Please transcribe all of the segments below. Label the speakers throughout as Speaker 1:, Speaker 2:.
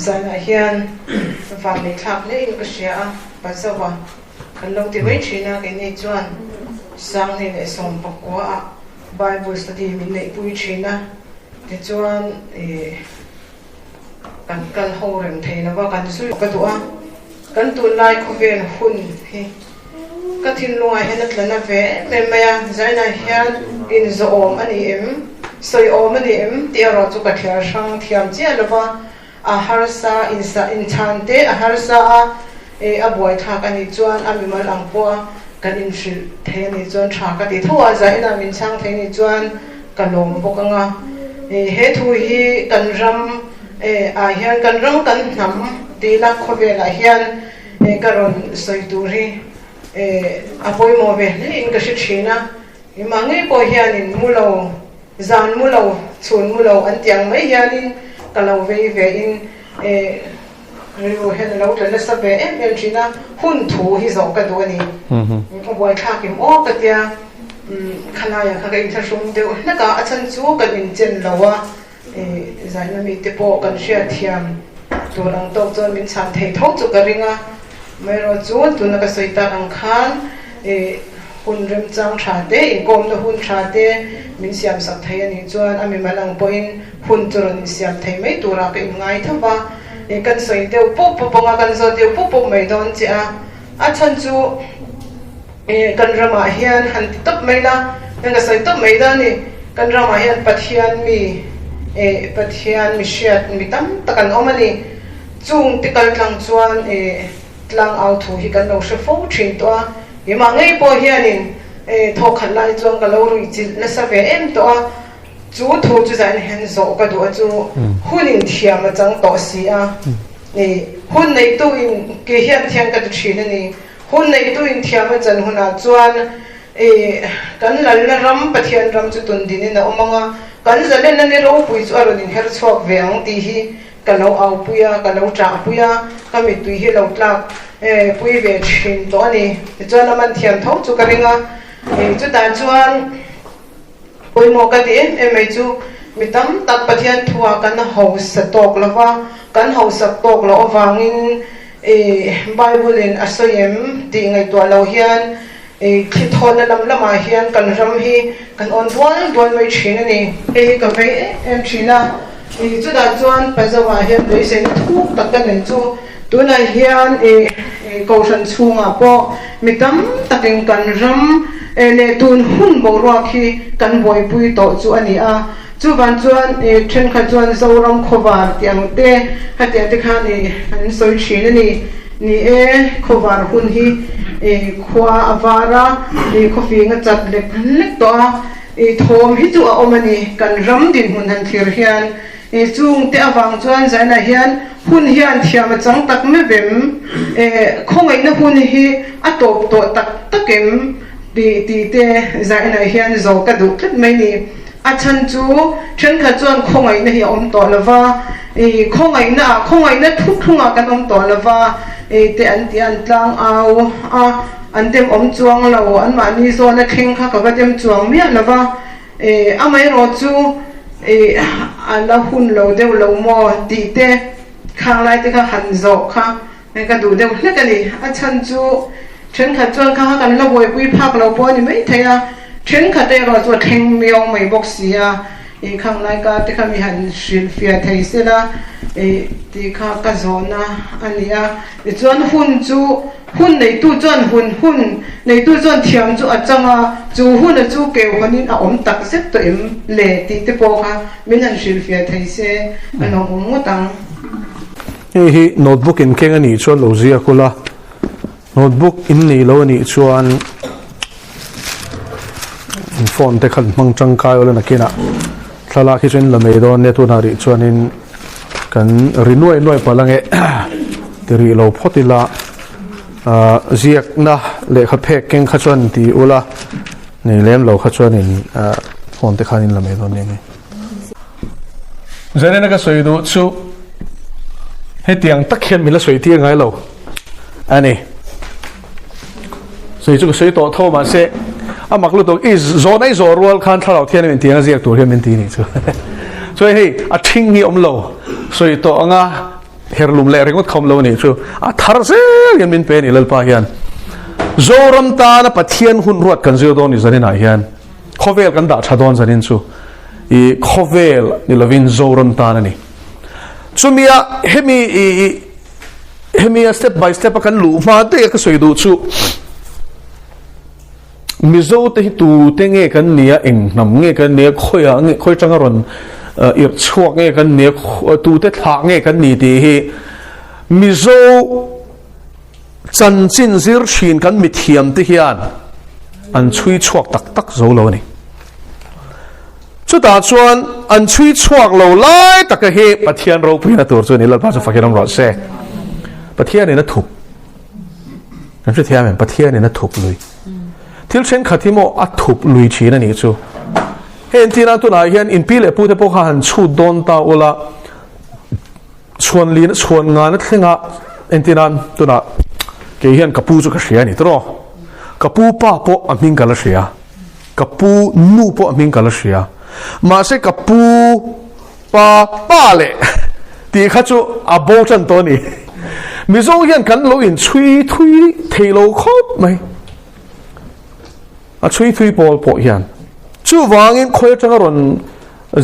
Speaker 1: Zanah hian vanneih thlak hle in ka hria a, Pazawa kan lo ti mai thin a, keini chuan 2019 ah Bible study min neihpui thin a, tichuan ih kan kal ho reng thei lo va, kan zui ka duh a, kan tunlai khawvel hun hi ka thinlungah hian a tla na ve em em mai a, Zainah hian inzawhawm a ni em, sawiawm a ni em tih erawh chu ka thliar hrang thiam chiah lo va, a harsa insa inchhan te a harsa a, e a buaithlak a nih chuan a mimal ang pawha kan inhrilh thei a nih chuan tha ka ti tho a, Zainah min chhang thei a nih chuan ka lawm bawk ang a, e he thu hi kan ram e ah hian kan ram kan hnam tih la khawvelah hian e ka rawn sawi tur hi e a pawimawh ve hle in ka hre thin a, i mah ngei pawh hianin mu lo zan mu lo chhun mu lo an tih ang mai hianin ka lo vei ve in e rilru hian a lo tla nasa ve em em thin a, hun thu hi zawh ka duh a ni. A buaithlak em aw ka tia, khalaiah kha ka inthlahrung deuh hlek a, a chhan chu kan inchen lo a, zaina mite pawh kan hriatthiam tur ang tawk chuan min chhan thei tho chu ka ring a, amaherawhchu tuna ka sawi tak ang khan hun remchang tha te, inkawmna hun tha te min siamsak thei a nih chuan a mimal ang pawhin hun chu rawn insiam thei mai turah ka inngai tho va, kan sawi deuh pawp pawp ang a, kan zawt deuh pawp pawp mai dawn che a, a chhan chu kan ramah hian han ti tawp mai la, ka sawi tawp mai dawn a ni, kan ramah hian Pathian mi, Pathian mi hriat mi tam tak an awm a ni, chung te kal tlang chuan tlang au thu hi kan lo hre fo thin tawh a, keimah ngei pawh hianin thawkhat lai chuan ka lo ruihchilh nasa ve em tawh a, Chu thu chu zan hian zawh ka duh a chu hun in thiam a chang tawh si a ni. Hun neitu in ke hian thian ka ti thin a ni. Hun neitu in thiam a chan hunah chuan i kan lalna ram Pathian ram chu tun din in a awm ang a, kan zalenna ni ropui chu a rawn inher chhuak ve ang tih hi ka lo aupui a, ka lo ṭahpui a, ka mittui hi lo tlak pui ve thin tawh a ni. Tichuan a man thiam tho chu ka ring a, chutah chuan. Pawimawh ka ti em em mai chu mi tam tak Pathian thuah kan hausa tawk lo va, kan hausak tawk loh avangin Bible in a sawi em tih ngaihtuah lo hian thli thawhna lam lamah hian kan ram hi kan awn dual dual mai thin a ni. Hei hi ka vei em em thin a, chutah chuan Pazawah hian beiseina thuk tak ka nei chu tunah hian Kohhran chhungah pawh mi tam takin kan ram leh tun hun boruak hi kan buaipui tawh chu a ni a. Chuvan chuan thenkhat chuan Zoram khawvar tih ang te hetiang te khan an sawi thin a ni. Ni e, khawvar hun hi khua a var a, khawfing a chat lek lek tawh a, thawm hi chu a awm a ni. Kan ram dinhmun han thlir hian I chungte avang chuan Zaina hian hun hian thiam a chang tak meuh em? E, khawngaihna hun hi a tawp tawh tak tak em? Tih tih te Zaina hian zawh ka duh tlat mai ni. A chhan chu thenkhat chuan khawngaihna hi a awm tawh lo va, i khawngaihna ah khawngaihna thuthlungah kan awm tawh lo va, i te an ti a, an tlang au a, an dem awm chuang lo, anmahni zawna thleng kha ka va dem chuang miah lo va. E, amaherawh chu e, a la hun lo deuh lo maw tih te khang lai te kha han zawh kha ka duh deuh hlek a ni. A chhan chu thenkhat chuan kha kha kan la buaipui phak lo pawh a ni maithei a, thenkhat erawh chu a thleng miau mai bawk si a, e, khang lai ka te kha mi han hrilhfiah thei sela e, tih kha ka zawhna a ni a. Tichuan hun chu Hun neitu chuan hun hun neitu chuan thiam chu a chang a, chu huna chu keuhanin a awm tak zet tawh em le tih te pawh kha min han hrilhfiah thei se a lo awm ngawt ang.
Speaker 2: Hei hi notebook in keng a nih chuan lo ziak ula, notebook in nei lo a nih chuan in phone te khan hmang tangkai ula nakinah thlalak hi chu in la mai dawn nia tunah rih chuanin Kan ri nuai nuai palh ange ti rih lo phawt ila ziakna lehkha phek keng kha chuan ti ula nei lem lo kha chuanin phone te khan in la mai dawn nia nge. Zanin a ka sawi duh chu hetiang tak hian min la sawi tir ngai lo a ni. Sawi chu ka sawi tawh tho mahse a mak lutuk i zawhna i zawh rual khan thlarau thian in tiang a ziak tur hian min ti nih chu. Chuan hei a thing hi awm lo sawi tawh anga Herlum leh ringawt khawm lo a nih chu. A thar zel hian min pe a ni Lalpa hian. Zoram tana Pathian hun ruat kan zir dawn ni zaninah hian khawvel kan dah tha dawn zanin chu i khawvel ni lovin Zoram tan a ni. Chumia hemi i hemi a step by step a kan luh hma te ka sawi duh chu Mizo te hi tu te nge kan nia, eng hnam nge kan nia, khawiah nge, khawi tanga rawn irh chhuak nge kan nia, tu te thlah nge kan ni tih hi Mizo chanchin zir thin kan mithiam te hian an chhui chhuak tak tak zo lo a ni. Chutah chuan an chhui chhuak lo lai taka hi Pathian ropuina tur chu a ni, Lalpa chu fakin awm rawh se. Pathianin a thup. Kan hrethiam em? Pathianin a thup lui. Thil thenkhat hi maw a thup lui thin a nih chu. Hei entirah tunah hian in pi leh pute pawh kha han chhut dawn ta ula, chhuan lin chhuan ngana thlenga entirah tunah kei hian ka pu chu ka hria a ni tawh. Ka pu pa pawh a hming ka la hria. Ka pu nu pawh a hming ka la hria. Mahse ka pu Pa pa leh tih kha chu a bo tan tawh a ni. Mizo hian kan lo inchhui thui thei lo khawp mai. A chhui thui pawl pawh hian. Chuvangin khawi atanga rawn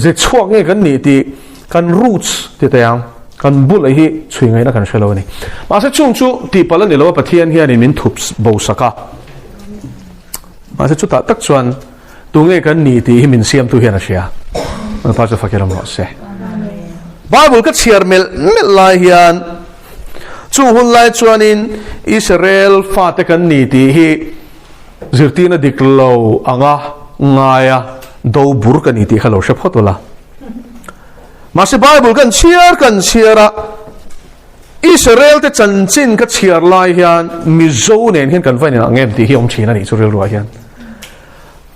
Speaker 2: ze chhuak nge kan nih tih kan roots ti teh ang, kan bulah hi chhui ngaihna kan hre lo a ni. Mahse chung chu tihpalh a ni lo a, Pathian hianin min thup bo sak a. Mahse chutah tak chuan Tunge kan ni tih hi min siamtu hian a hria. Lalpa chu fakir awm rawh se. Bible ka chhiar melh melh lai hian chung hun lai chuanin Israel fate kan ni tih hi zirtirna dik lo anga ngaia do bur ka ni tih kha lo hre phawt ula. Mahse Bible kan chhiar kan chhiar a, Israel te chanchin ka chhiar lai hian Mizo nen hian kan va inang ang em tih hi awm thin a nih chu rilruah hian.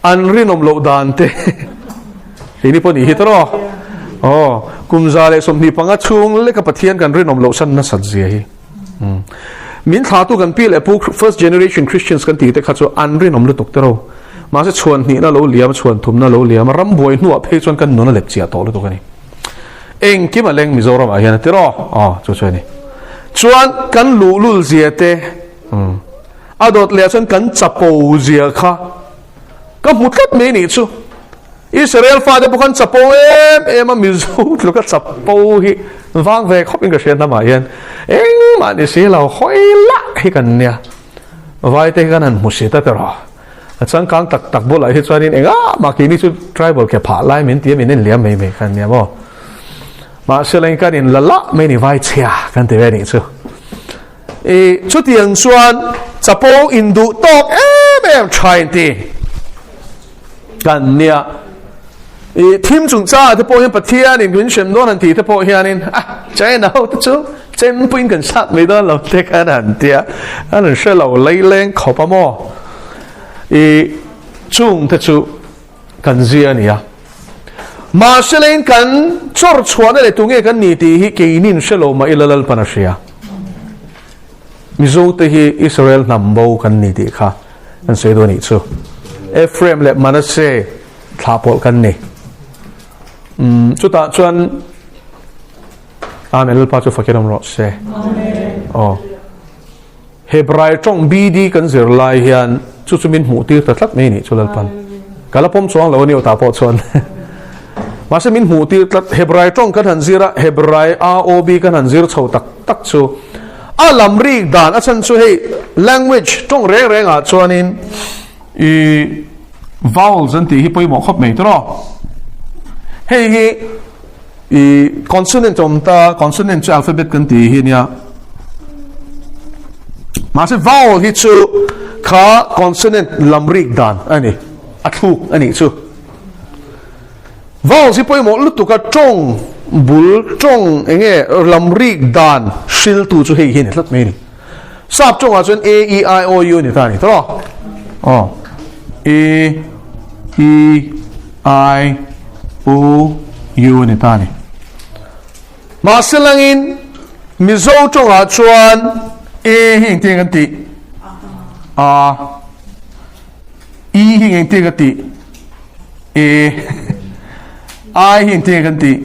Speaker 2: An rinawm loh dan te keini pawh nih hi tawh aw kum 125 chhung leka Pathian kan rinawm loh san nasat zia hi. Min thlatu kan pi leh pu first generation Christians kan tih te kha chu an rinawm lutuk te ro. Mahse chhuan hnihna lo liam chhuan thumna lo liam rambuai hnuah phei chuan kan nun a lep chiah tawh lutuk a ni. Engkim a leng Mizoram ah hian a ti raw? Aw, chu chu a ni. Chuan kan luhlul zia te, a dawt leh ah chuan kan chapo zia kha ka hmu tlat mai nih chu. Israel fate pawh khan chapo em em a, Mizo tluka chapo hi vang ve khawp in ka hria hnamah hian engmah ni si lo hawi lah hi kan nia. Vai te hi kan han hmu si ta tiraw? A changkang tak tak bulah hi chuanin engah mah keini chu tribal ke phah lai min ti a min en liam mai mai khan nia maw. Mahse leng kan in la lah mai ni vai chhia kan ti ve nih chu. I chutiang chuan chapo in duh tawk em em tha in ti kan nia. I thim chung cha te pawh hian Pathian in min hrem dawn han tih te pawh hianin a China ho te chu chempuiin kan sat mai dawn lo te khan han tia an han hre lo leileng khawp a maw i chung te chu kan zia a ni a mahse lein kan chawr chhuahna leh tunge kan ni tih hi keinin hre lo mah ila Lalpan a hria Mizo te hi Israel hnam bo kan ni tih kha kan sawi dawn a nih chu Ephraim leh Manasseh thlah pawlh kan ni. Um, chutah chuan Amen Lalpa chu fakin awm rawh se. Amen. Oh. Hebrai tawng BD kan zir lai hian chu chu min hmuh tir ta tlat mai ni chu Lalpan. Kala pawm chuang lo ani ta pawh chuan. Mahse min hmuh tir tlat Hebrai tawng kan han zira Hebrai AOB kan han zir chho tak tak chu a lam rik dan a chan chu hei language tawng reng reng ah chuanin I vowels an tih hi pawimawh khawp mai tawh. Hei hi i consonant awm ta, consonant chu alphabet kan tih hi nia. Mahse vowel hi chu kha consonant lamrik dan a ni, a thluk a nih chu. Vowels hi pawimawh lutuk a tawng bul tawng enge lamrik dan hriltu chu hei hi a ni tlat mai a ni. Sap tawngah chuan A, E, I, O, U ni ta a ni tawh. Aw. A, E, I, O, U ni ta a ni. Mahse langin Mizo tawngah chuan A hi engtin kan tih? A. E hi engtin kan tih? E. I hi engtin kan tih?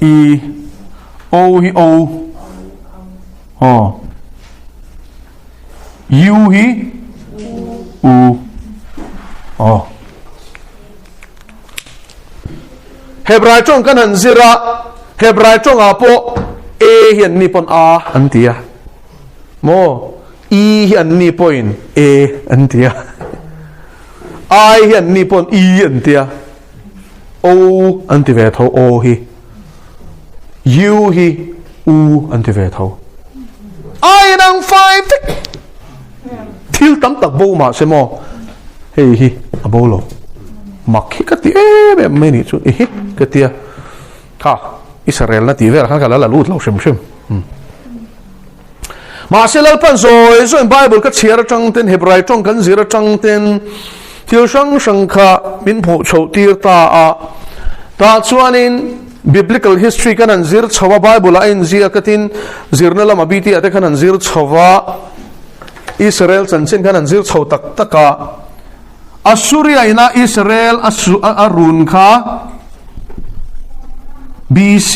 Speaker 2: E. O hi O. Aw. U hi U. Aw. Hebrai tawng kan han zir a, Hebrai tawngah pawh E hi an ni pawn A an ti a. Maw? I hi an ni pawhin E an ti a. I hi an ni pawn I an ti a. O an ti ve tho, O hi. U hi U an ti ve tho. I in ang fai vek. Thil tam tak bo mah se maw, hei hi a bo lo. Mak hi ka ti em em mai nih chu, i hi ka tia. Kha, Israel na tih velah khan ka la la lut lo hrim hrim. Hmm. Mahse Lalpan zawi zawiin Bible ka chhiar atang ten, Hebrai tawng kan zir atang ten thil hrang hrang kha min hmuh chhoh tir ta a. Tah chuanin Biblical history kan han zir chho a, Bible ah a inziak a tin zirna lama BT ah te khan han zir chho a, Israel chanchin khan han zir chho tak tak a. Assuria ina Israel a a run kha BC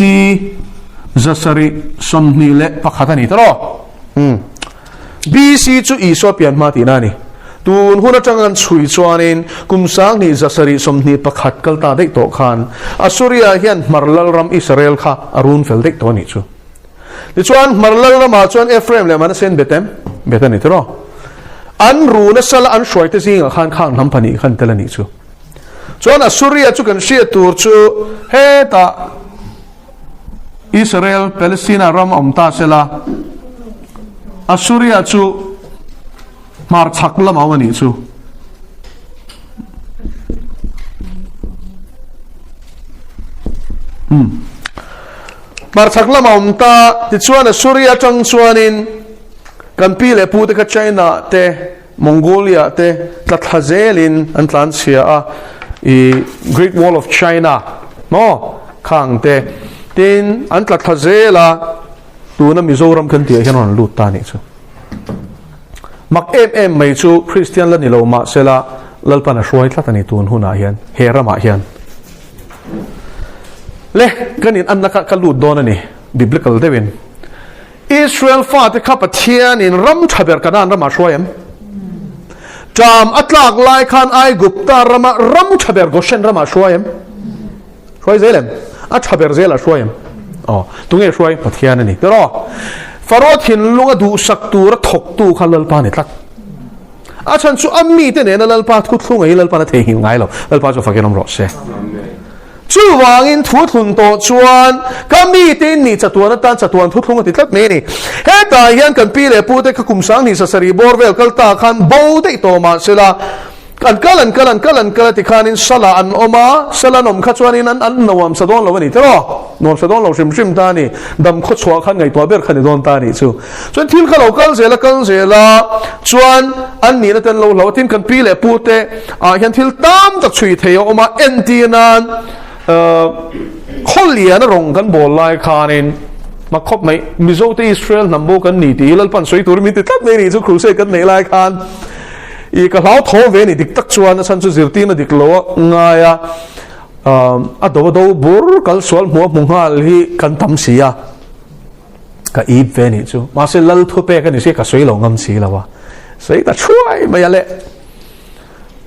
Speaker 2: 721 a ni ta rawh. Hmm. BC chu Isua pian hma tihna a ni. Tun hun atang an chhui chuanin kum 2721 kal ta daih tawh khan Assuria hian Hmar Lalram Israel kha a run fel daih tawh a nih chu. Tichuan Hmar Lalramah chuan Ephraim leh Manasseh an bet em? Bet a ni tiraw? An run a sala an hruaite zingah khan khang hnam pahnih khan tel a nih chu. Chuan Assuria chu kan hriat tur chu hetah Israel, Palestina ram awm ta sela, Assuria chu hmarchhak lam a awm a nih chu. Hmm. Hmarchhak lam a awm ta, tichuan Assuria atang chuanin kan pi leh pu te kha China te, Mongolia te tla thla zelin an tlan chhia a, i Great Wall of China maw khang te tin an tla thla zel a, tuna Mizoram kan tih ah hian rawn lut ta anih chu. Mak em em mai chu Kristian la ni lo mahsela Lalpan a hruai tlat a ni tun hunah hian he ramah hian. Le kan in an lakah ka lut dawn a ni biblical deuhin. Israel fate kha Pathianin ram tha ber Kanaan ramah hruai em? Ṭam a tlak lai khan Aigupta rama ram tha ber Goshen ramah hruai em? Hruai zel em? A tha ber zelah hruai em? Aw, tunge hruai? Pathian a ni. Tiraw? Faro thinlunga duhsak tura thawktu kha Lalpa a ni tlat. A chhan chu a mite nena Lalpa thuthlunga hi Lalpa'n a theihnghilh ngai lo. Lalpa chu fakin awm rawh se. Chuvangin thuthlun tawh chuan ka mite in nih chatuan atan chatuan thuthlung a ti tlat mai a ni. Hetah hian kan pi leh pute kha kum 2000 sasarih bawr vel kal ta khan bo daih tawh mah sela, An kal an kal an kal an kal a tikhanin sala an awm a, sala an awm kha chuanin an an nuam sa dawn lo a ni tiraw? Nuam sa dawn lo hrim hrim ta a ni. Dam khaw chhuah khan ngaihtuah ber kha ni dawn ta a nih chu. Chuan thil kha lo kal zel a kal zel a, chuan an nihna te an lo hlo a, tin kan pi leh pu te ah hian thil tam tak chhui thei a awm a, entir nan khaw lian a rawng kan bawl lai khanin mak khawp mai, Mizo te Israel hnam bo kan ni tih hi Lalpan sawi tur min ti tlat mai a nih chu crusade kan neih lai khan. I ka hlau tho ve ni dik tak chuan a chhan chu zirtirna dik lo a ngai a, a do a do bur kal sual hmu a hmu nghal hi kan tam si a, ka ip ve nih chu. Mahse lal thu pek a ni si ka sawi lo ngam si lo a, sawi ta thuai mai a le.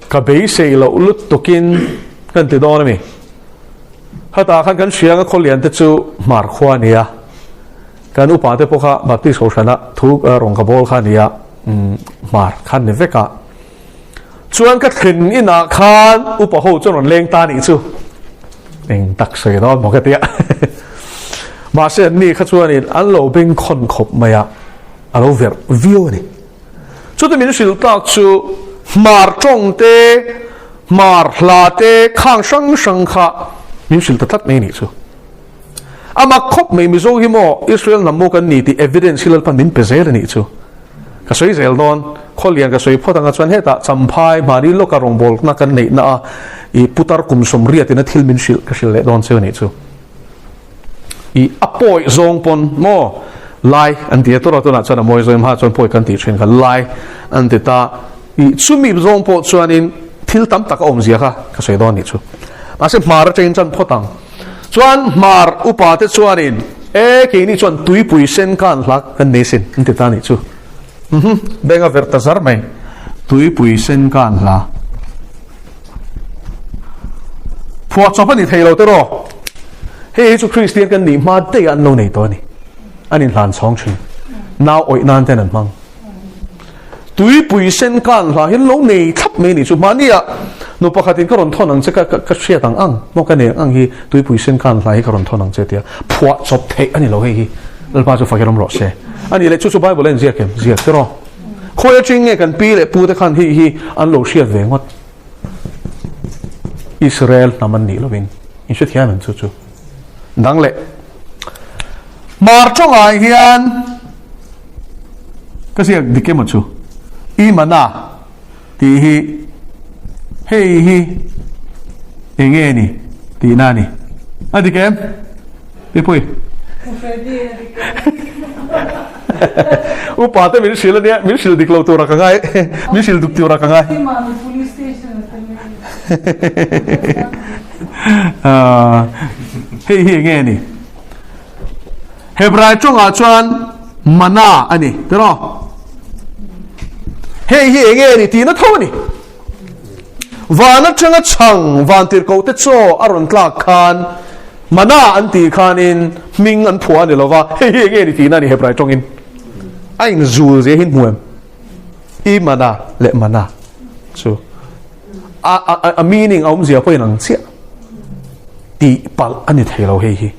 Speaker 2: Ka beisei loh lutukin kan ti dawn a mi. Hetah khan kan hriang a khawlian te chu hmar khua a ni a, kan upa te pawh kha Baptist Kohhrana thu rawng ka bawl kha a ni a. Hmar khan ni vek a, chuan ka thlen inah khan upa ho chuan rawn leng ta nih chu eng tak sawi dawn maw ka tia mahse an ni kha chuanin an lo beng khawn khawp mai a, a lo verh viau a ni. Chuti min hrilh tak chu hmar tawng te, hmar hla te khang hrang hrang kha min hrilh ta tlat mai a nih chu. A mak khawp mai Mizo hi maw Israel hnam maw kan ni tih evidence hi Lalpan min pe zel a nih chu. Ka sawi zel dawn, Khawlian ka sawi phawt anga chuan hetah Champhai mahni lawka rawngbawlna kan neihna a i putar kum sawmriat ina thil min hrilh ka hrilh leh dawn cheu a nih chu. I a pawi zawng pawn maw lai an ti a tawrh a tunah chuan a mawi zawng hma chuan pawi kan tih thin kha lai an ti ta i chumi zawng pawh chuanin thil tam tak a awmzia kha ka sawi dawn a nih chu. Mahse hmar atangin chan phawt ang. Chuan Hmar upa te chuanin. E keini chuan tuipui sen kan hla kan nei sin an ti ta nih chu. Mhm beng a ver ta zar mai. Tuipui sen kan hla. Phuah chawp a ni thei lo te rawh. Hei hi chu Kristian kan nih hma daih an lo nei tawh a ni. An inhlan chhawng thin. Nau awih nan ten an hmang. Tuipui sen kan hla hian lo nei thlap mai ni chu mahnia nu pakhatin ka rawn thawn ang che ka ka hriat ang ang maw ka nei ang ang hi tuipui sen kan hla hi ka rawn thawn ang che tia phuah chawp theih a ni lo hei hi Lalpa chu fakin awm rawh se a nih leh chu chu Bible a inziak em ziak te rawh khawi atang nge kan pi leh pu te khan hei hi an lo hriat ve ngawt Israel hnam an nih lovin in hrethiam em chu chu dang leh Hmar tawngah hian Ka ziak dik emaw chu? I mana tih hi hei hi eng nge ni tihna a ni. A dik em? Pipui. Upa te min hrilh ania, min hrilh dik lo tura ka ngai, min hrilh duk tura ka ngai. Hei hi eng nge ni? Hebrai tawngah chuan mana a ni, tiraw? Hei hi enge ni tihna tho a ni. Van atanga chhang van tirhkohte chaw a rawn tlak khan mana an tih khanin hming an phuah a ni lova, hei hi enge ni tihna a ni Hebrai tawngin. A inzul zia hi hmu em? I mana leh mana chu a a a meaning a awmzia pawhin ang chiah tih palh a ni thei lo hei hi.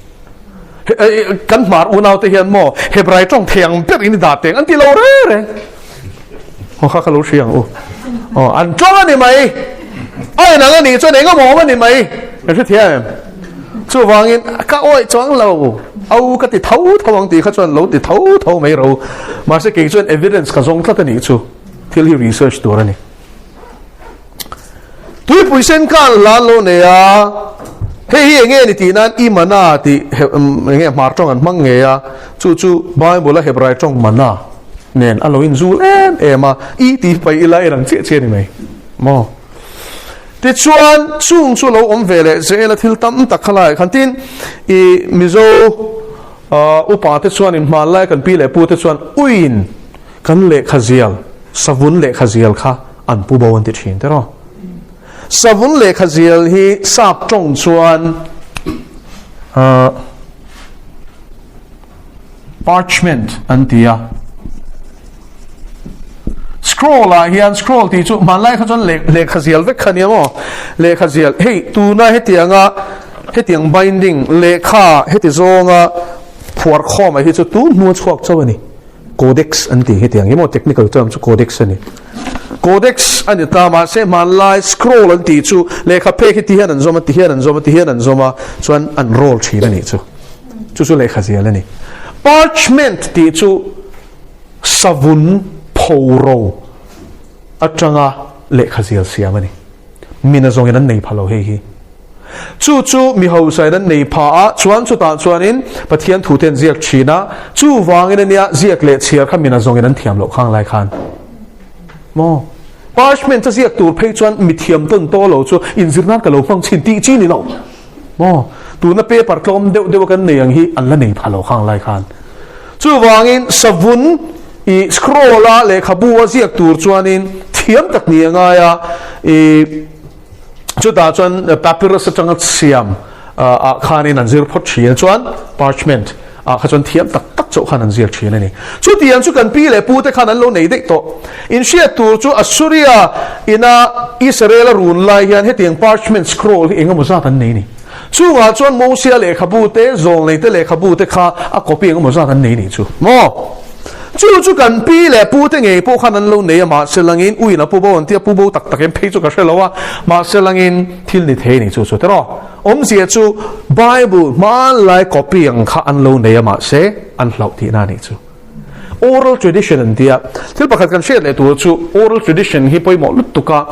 Speaker 2: Kan hmar unau te hian maw Hebrai tawng thei ang ber in i dah teng an ti lo reng reng. Aw kha ka lo hria ang u. Aw an tawng a ni mai. A inang a nih chuan eng emaw awm a ni mai. Kan hre thiam em? Chuvangin ka awih chuang lo. Au ka ti tho tho ang tih kha chuan lo ti tho tho mai ro. Mahse kei chuan evidence ka zawng tlat a nih chu. Thil hi research tur a ni. Tuipui sen khan hla an lo nei a, hei hi enge ni tih nan i mana tih enge hmar tawng an hmang ngei a, chu chu Bible a Hebrai tawng mana nen a lo inzul em em a, i tih pai ila en ang chiah chiah a ni mai maw. Tichuan chung chu lo awm ve leh zel a thil tam tak kha laiah khan tin i Mizo upa te chuan in hmanlai kan pi leh pu te chuan uiin Kan lehkha zial, savun lehkha zial kha an pu bo an ti thin tiraw? Savun lehkha zial hi sap tawng chuan parchment an ti a. Scroll ah hian scroll tih chu hmanlai kha chuan lehkha zial vek kha nia maw? Lehkha zial, hei tuna hetianga hetiang binding lehkha heti zawnga phuar khawm ah hi chu tun hnu a chhuak chauh a ni. Codex an tih hetiang hi maw technical term chu codex a ni. Codex a ni ta mahse hmanlai scroll an tih chu lehkha phek hi ti hian an zawm a ti hian an zawm a ti hian an zawm a chuan an roll thin a nih chu. Chu chu lehkha zial a ni. Parchment tih chu savun phoro atanga lehkha zial siam a ni. Mina zawngin an nei pha lo hei hi. Chu chu mi hausain an nei pha a, chuan chutah chuanin Pathian thute an ziak thin a, chuvangin ania ziak leh chhiar kha mina zawngin an thiam loh khang lai khan. Maw? Parchment a ziak tur phei chuan mi thiam tawn tawh lo chu inzir nan ka lo hmang chhin tih chi ni lo. Maw? Tuna paper tlawm deuh deuh a kan nei ang hi an la nei pha lo khang lai khan. Chuvangin savun i scroll a lehkhabu a ziak tur chuanin thiam tak ni a ngai a, i Chutah chuan papyrus atanga siam ah khanin an zir phawt thin a, chuan parchment ah kha chuan thiam tak tak chauh khan an zir thin a ni. Chutiang chu kan pi leh pu te khan an lo nei daih tawh. Inhriat tur chu Assuria ina Israel a run lai hian hetiang parchment scroll hi engemaw zat an nei a ni. Chungah chuan Mosia lehkhabu te, Zawlnei te lehkhabu te kha a copy engemaw zat an nei a nih chu maw? Chu chu kan pi leh pu te ngei pawh khan an lo nei a, mahse langin uiin a pu bo an tia, pu bo tak tak em phei chu ka hre lo a, mahse langin thil ni thei a ni chu chu tiraw. Awmzia chu Bible hmanlai copy ang kha an lo nei a, mahse an hlauh tihna a nih chu. Oral tradition an tia, thil pakhat kan hriat leh tur chu oral tradition hi pawimawh lutuk a,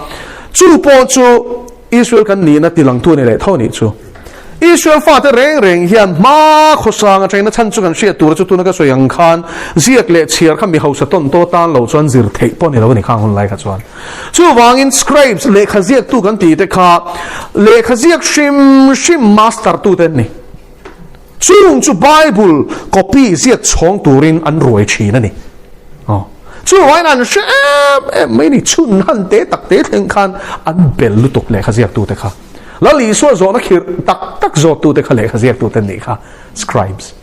Speaker 2: chu pawh chu Israel kan nihna tilangtu a ni leh tho a nih chu. Israel fate reng reng hian hma khawsang atangin a chhan chu kan hriat tur chu tuna ka sawi ang khan ziak leh chhiar kha mi hausa tawn taw tan lo chuan zir theih pawh a ni lo a ni khang hun lai kha chuan. Chuvangin scribes lehkha ziaktu kan tih te kha lehkha ziak hrim hrim master tute an ni. Chung chu Bible copy ziak chhawng turin an ruai thin a ni. Aw. Chuvangin an hre em em mai ni. Chhun han te tak te thleng khan an bel lutuk lehkha ziaktute kha. Lal Isua zawhna khirh tak tak zawttute kha lehkha ziaktute an nih kha. Scribes.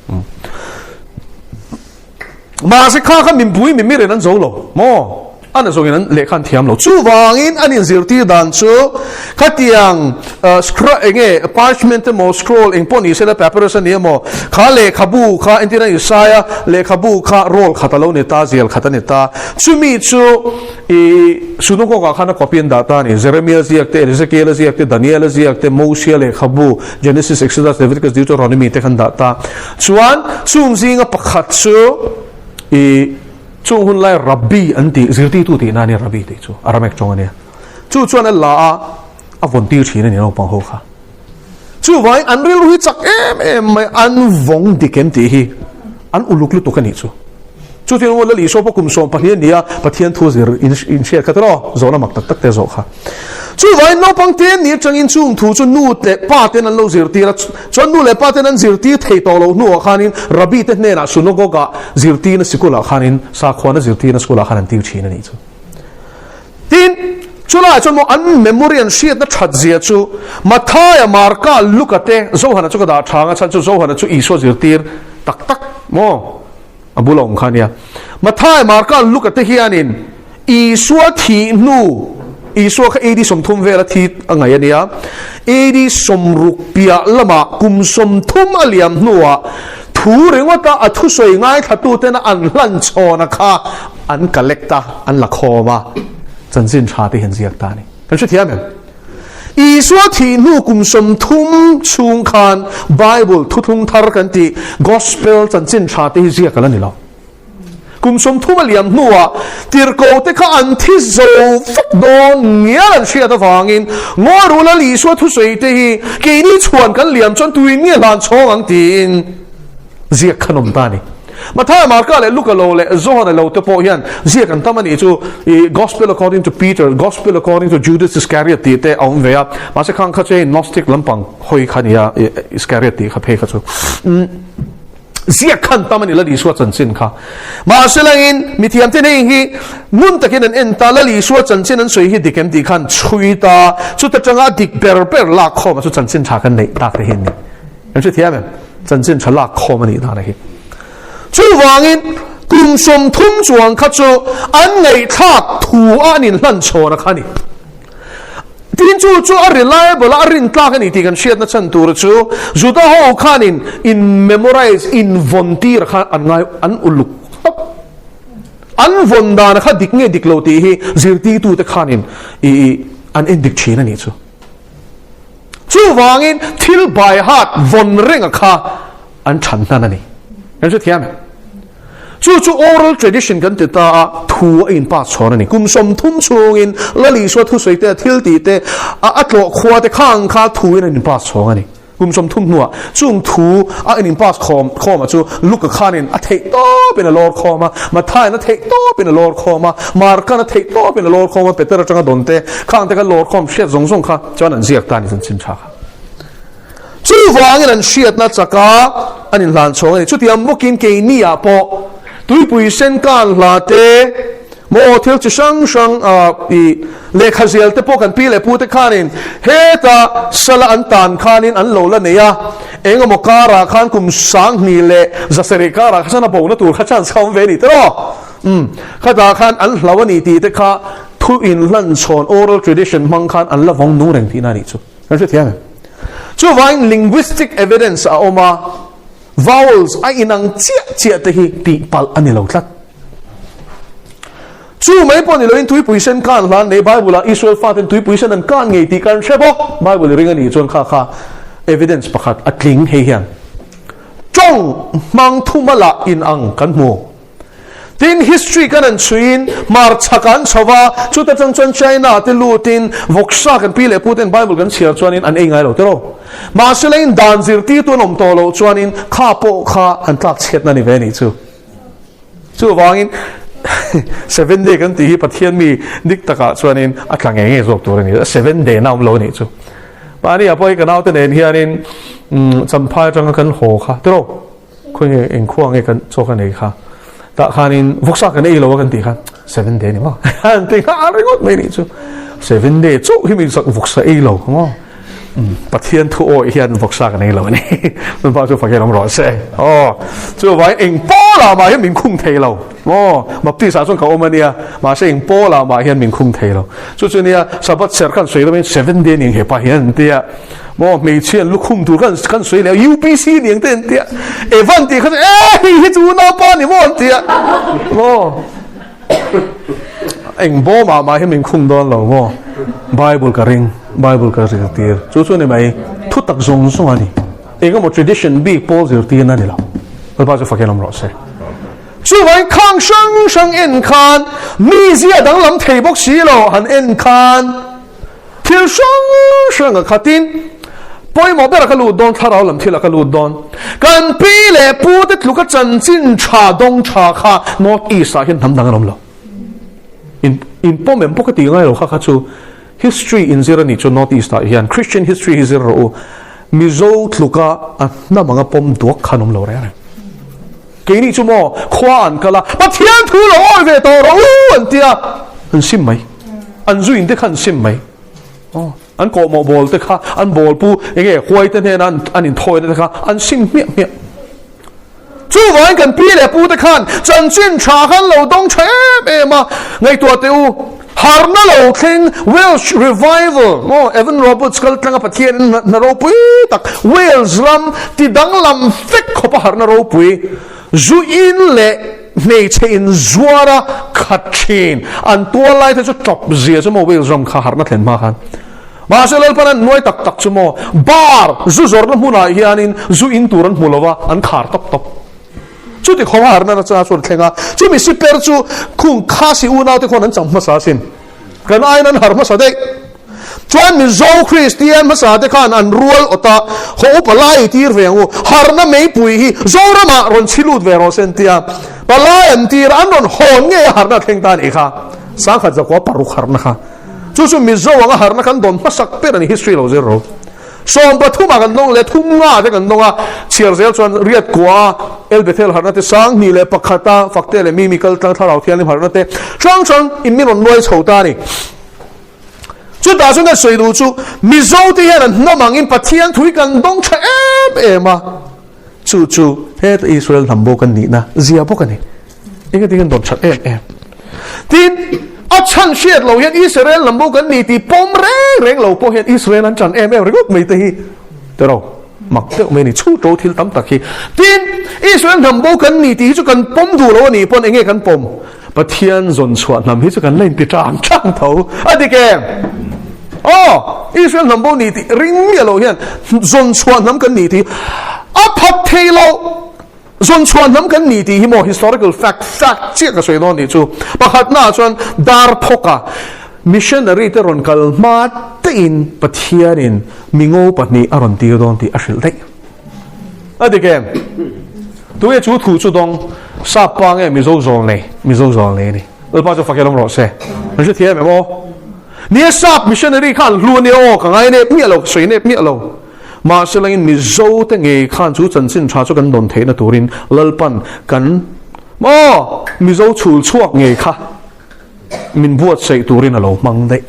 Speaker 2: Mahse kha kha mimpui mimirin an zo lo maw? An a zawngin an lehkha an thiam lo. Chuvangin an inzirtir dan chu khatiang scroll enge parchment emaw scroll eng pawh ni sela papyrus a ni emaw kha lehkhabu kha entir a Isaia lehkhabu kha roll khat a lo ni ta, zial khat a ni ta. Chumi chu i synagogue ah khan a copy an dah ta a ni. Jeremia ziak te, Ezekiel a ziak te, Daniel a ziak te, Mosia lehkhabu, Genesis, Exodus, Leviticus, Deuteronomy te khan dah ta. Chuan chung zinga pakhat chu i chung hun lai Rabbi an tih, zirtirtu tih na a nia Rabbi tih chu, Aramaic tawng a nia. Chu chuan a la a, a vawn tir thin a ni naupang ho kha. Chuvangin an rilru hi chak em em mai, an vawng dik em tih hi an uluk lutuk a nih chu. Chu thil ngawt Lal Isua pawh kum 12 a ni a, Pathian thu zir inhriat kha tiraw? Zawhna mak tak tak te zawh kha. Chuvangin naupang te ni atangin chung thu chu nu leh pa ten an lo zirtir a, chuan nu leh pa ten an zirtir thei tawh loh hnuah khanin Rabbi te hnenah synagogue-ah zirtirna sikulah khanin sakhuana zirtirna sikulah khan an tir thin a nih chu. Tin, chulaiah chuan maw an memory an hriatna that zia chu Mathaia, Marka, Luka te Johana chu ka dah tha ang a chhan chu Johana chu Isua zirtir tak tak maw? A bula awm kha a nia. Matthai, Marka, Luka te hianin Isua thih hnu, Isua kha AD 30 vela thi a ngaih a nia, AD 60 piah lamah kum 30 a liam hnuah thu ringawta a thusawi ngaithlatutena an hlan chhawna kha an collect a, an la khawm a, chanchin tha te hi an ziak ta a ni. Kan hrethiam em? Isua thih hnu kum 30 chhung khan Bible thuthlung thar kan tih Gospel chanchin tha te hi ziak a la ni lo. Kum 30 a liam hnuah tirhkoh te kha an thi zo vek dawn ngial an hriat avangin Ngawi ru Lal Isua thusawi te hi keini chhuan kan liam chuan tuin nge hlan chhawng ang tiin ziak khan awm ta a ni. Matthai, Marka leh Luka lo leh Johana lo te pawh hian ziak an tam a nih chu i Gospel according to Peter, Gospel according to Judas Iscariot tih te a awm ve a, mahse khang kha chu hei Gnostic lampang hawi kha a ni a, Iscariot tih kha phei kha chu ziak khan tam a ni Lal Isua chanchin kha. Mahse langin mithiam ten hei hi ngun takin an en ta, Lal Isua chanchin an sawi hi dik em tih khan chhui ta, chuta tanga dik ber ber lak khawm a chu chanchin tha kan neih tak te hi an ni. Kan hrethiam em? Chanchin tha lak khawm a nih dan a hi. Chuvangin kum 30 chuang kha chu an ngaihthlak thu a an inhlan chhawn a kha a ni. Tin chu chu a reliable a, a rintlak a ni tih kan hriatna chhan tur chu Juda ho khanin in memorize, in vawn tir kha an ngai, an uluk tawp. An vawn dan kha dik nge dik lo tih hi zirtirtute khanin i an endik thin a nih chu. Chuvangin thil bai hat vawn renga kha an than hnan a ni. Kan hrethiam em? Chu chu oral tradition kan ti ta a, thu a in pass chhawn a ni. Kum 30 chhungin Lal Isua thusawi te, thil tih te, a tlawh khua te khang kha thu in an in pass chhawng a ni. Kum 30 hnuah chung thu a in in pass khawm khawmah chu Luka khanin a theih tawpin a lawr khawm a, Matthai'n a theih tawpin a lawr khawm a, Marka'n a theih tawpin a lawr khawm a, Peter atanga dawn te khang te kha lawr khawm hriat zawng zawng kha chuan an ziak ta a ni chanchin tha kha. Chuvangin an hriatna chaka an inhlan chhawng a ni. Chutiang bawkin keiniah pawh tuipui sen kan hla te, Maw thil chi hrang hrang i lehkha zial te pawh kan pi leh pu te khanin heta sala an tan khanin an lo la nei a, eng emaw karah khan kum 2170 karah kha chuan a bona tur kha chance kha awm ve a ni tiraw? Umm khatah khan an hlau a ni tih te kha thu inhlan chhawn oral tradition hmang khan an la vawng nung reng tihna a nih chu. Kan hrethiam em? Chuvangin linguistic evidence a awm a, vowels a inang chiah chiah te hi tih palh a ni lo tlat. Chu mai pawh ni loin tuipui sen kan hlan nei Bible-ah Israel faten tuipui sen an kan ngei tih kan hre bawk. Bible i ring a nih chuan kha kha evidence pakhat a tling hei hian tawng hmang thuma lah inang kan hmu. Tin history kan an chhuiin hmarchhak an chho va, chuta chang chuan China te lutin vawksa kan pi leh pu ten Bible kan chhiar chuanin an ei ngai lo tiraw. Mahse leiin dan zirtirtu an awm tawh loh chuanin kha pawh kha an tlak chhiatna ni ve a nih chu. Chuvangin seven day kan tih hi Pathian mi dik takah chuanin a tla ngei ngei zawk tur a ni. Seven day na awm lo a nih chu. Mahni ah pawh hi ka naute nen hianin Champhai atanga kan haw kha tiraw khawi nge eng khua nge kan chaw kan ei kha tah khanin vawksa kan ei lo a kan tih khan seven day ni maw an ti nghal ringawt mai nih chu seven day chauh hi mi sak vawksa ei lo maw Pathian thu awih hian vawksa kan ei lo a ni Lalpa chu fakin awm rawh se aw chuvangin eng pawlah mah hian min khung thei lo maw Baptist ah chuan ka awm a nia mahse eng pawlah mah hian min khung thei lo chu chu nia Sabbath serh kan sawi lovin seven day ni ang hepa hian an tia maw hmeichhia an lukhum tur kan kan sawi leh UPC ni ang te an tia Evan tih kha chu e hei hi chu unaupa ni maw an tia maw Eng bawmah mah hi min khung dawn lo maw? Bible ka ring, Bible ka zirtir. Chu chu ni mai, thu tak zawng zawng a ni. Eng emaw tradition bik pawl zirtirna a ni lo. Lalpa chu fakin awm rawh se. Chuvangin khang hrang hrang en khan mizia danglam thei bawk si lo han en khan Thil hrang hrang a khatin pawimawh berah ka lut dawn, thlarau lam thilah ka lut dawn. Kan pi leh pu te tluka chanchin tha dawng tha kha North East ah hian hnam dang an awm lo. In in pawm em pawh ka ti ngai lo kha kha chu history in zir a nih chu North East ah hian Christian history hi zir rawh u. Mizo tluka a hnam anga pawm duak kha an awm lo reng reng. Keini chu maw khua an kal a, Pathian thu lo awi ve tawh rawh u an ti a, an sim mai. An zuin te kha an sim mai. Aw, an kawhmawh bawl te kha, an bawl pu enge huai te hnena an inthawina te kha an sim hmiah hmiah. Chuvangin kan pi leh pu te khan chanchin tha khan lo dawng tha em em a, ngaihtuah teh u, Harna lo thleng Welsh Revival maw Evan Roberts kal tlanga Pathianin hna ropui tak Wales ram ti danglam vek khawpa harna ropui zu in leh hmeichhe in zuara khat thin an tual lai te chu tawp zia chu maw Wales ram kha harna thlen hma khan mahse Lalpan an nuai tak tak chu maw bar zu zawrhna hmunah hianin zu in tur an hmu lova an khar tawp tawp. Chuti khawng harna nasa chu an thleng a, chumi siper chu khung Khasi unaute khuan an chang hmasa asin. Kan aiin an har hmasa daih. Chuan Mizo Kristian hmasa te khan an rual awt a, haw upa lai tir ve ang u, harna meipui hi Zoramah rawn chhi lut ve rawh se an ti a. Palai an tir a, an rawn hawn ngei a harna a thleng ta a nih kha. Sangkhat zakua paruk harna kha. Chu chu Mizo anga harna kan dawn hmasak ber a ni, history lo zir ro. 13 ah kan dawng leh thum nga te kan dawng a, chhiar zel chuan riat kua a El Bethel harhna te 2001 a Fakte leh Mimi kal tlang Thlarau Thianghlim harhna te hrang hrang in min rawn nuai chho ta a ni. Chutah chuan kan sawi duh chu Mizo te hian an hnam angin Pathian thui kan dawng tha em em a, chu chu heta Israel hnam bawk an nihna zia bawk a ni. Engati kan dawn that em em. Tin, a chhan hriat lo hian Israel lam bo kan ni tih pawm reng reng lo pawh hian Israel an chan em em ringawt mai te hi tiraw mak deuh mai a ni. Chhu to thil tam tak hi. Tin, Israel hnam bo kan ni tih hi chu kan pawm duh lo a nih pawn enge kan pawm? Pathian zawn chhuah hnam hi chu kan la inti tang tang tho. A dik em? Aw, Israel hnam bo ni tih ring miah lo hian zawn chhuah hnam kan ni tih a phat thei lo. Zawn chhuah hnam kan ni tih hi maw historical fact, fact chiah ka sawi dawn tih chu. Pakhatnaah chuan dar phawka missionary te rawn kal hma tein Pathianin mingo pahnih a rawn tir dawn tih a hrilh daih. A dik em? Tunge chu thu chu dawng? Sap pa nge Mizo zawl nei? Mizo zawl nei a ni. Lalpa chu fak elawm rawh se. An hrethiam em aw? Nia sap missionary kha an hlu a nia aw, ka ngai nep miah lo, ka sawi nep miah lo. Mahse langin Mizo te ngei khan chu chanchin tha chu kan dawn theihna turin Lalpan kan maw Mizo chhul chhuak ngei kha min buatsaih turin a lo hmang daih.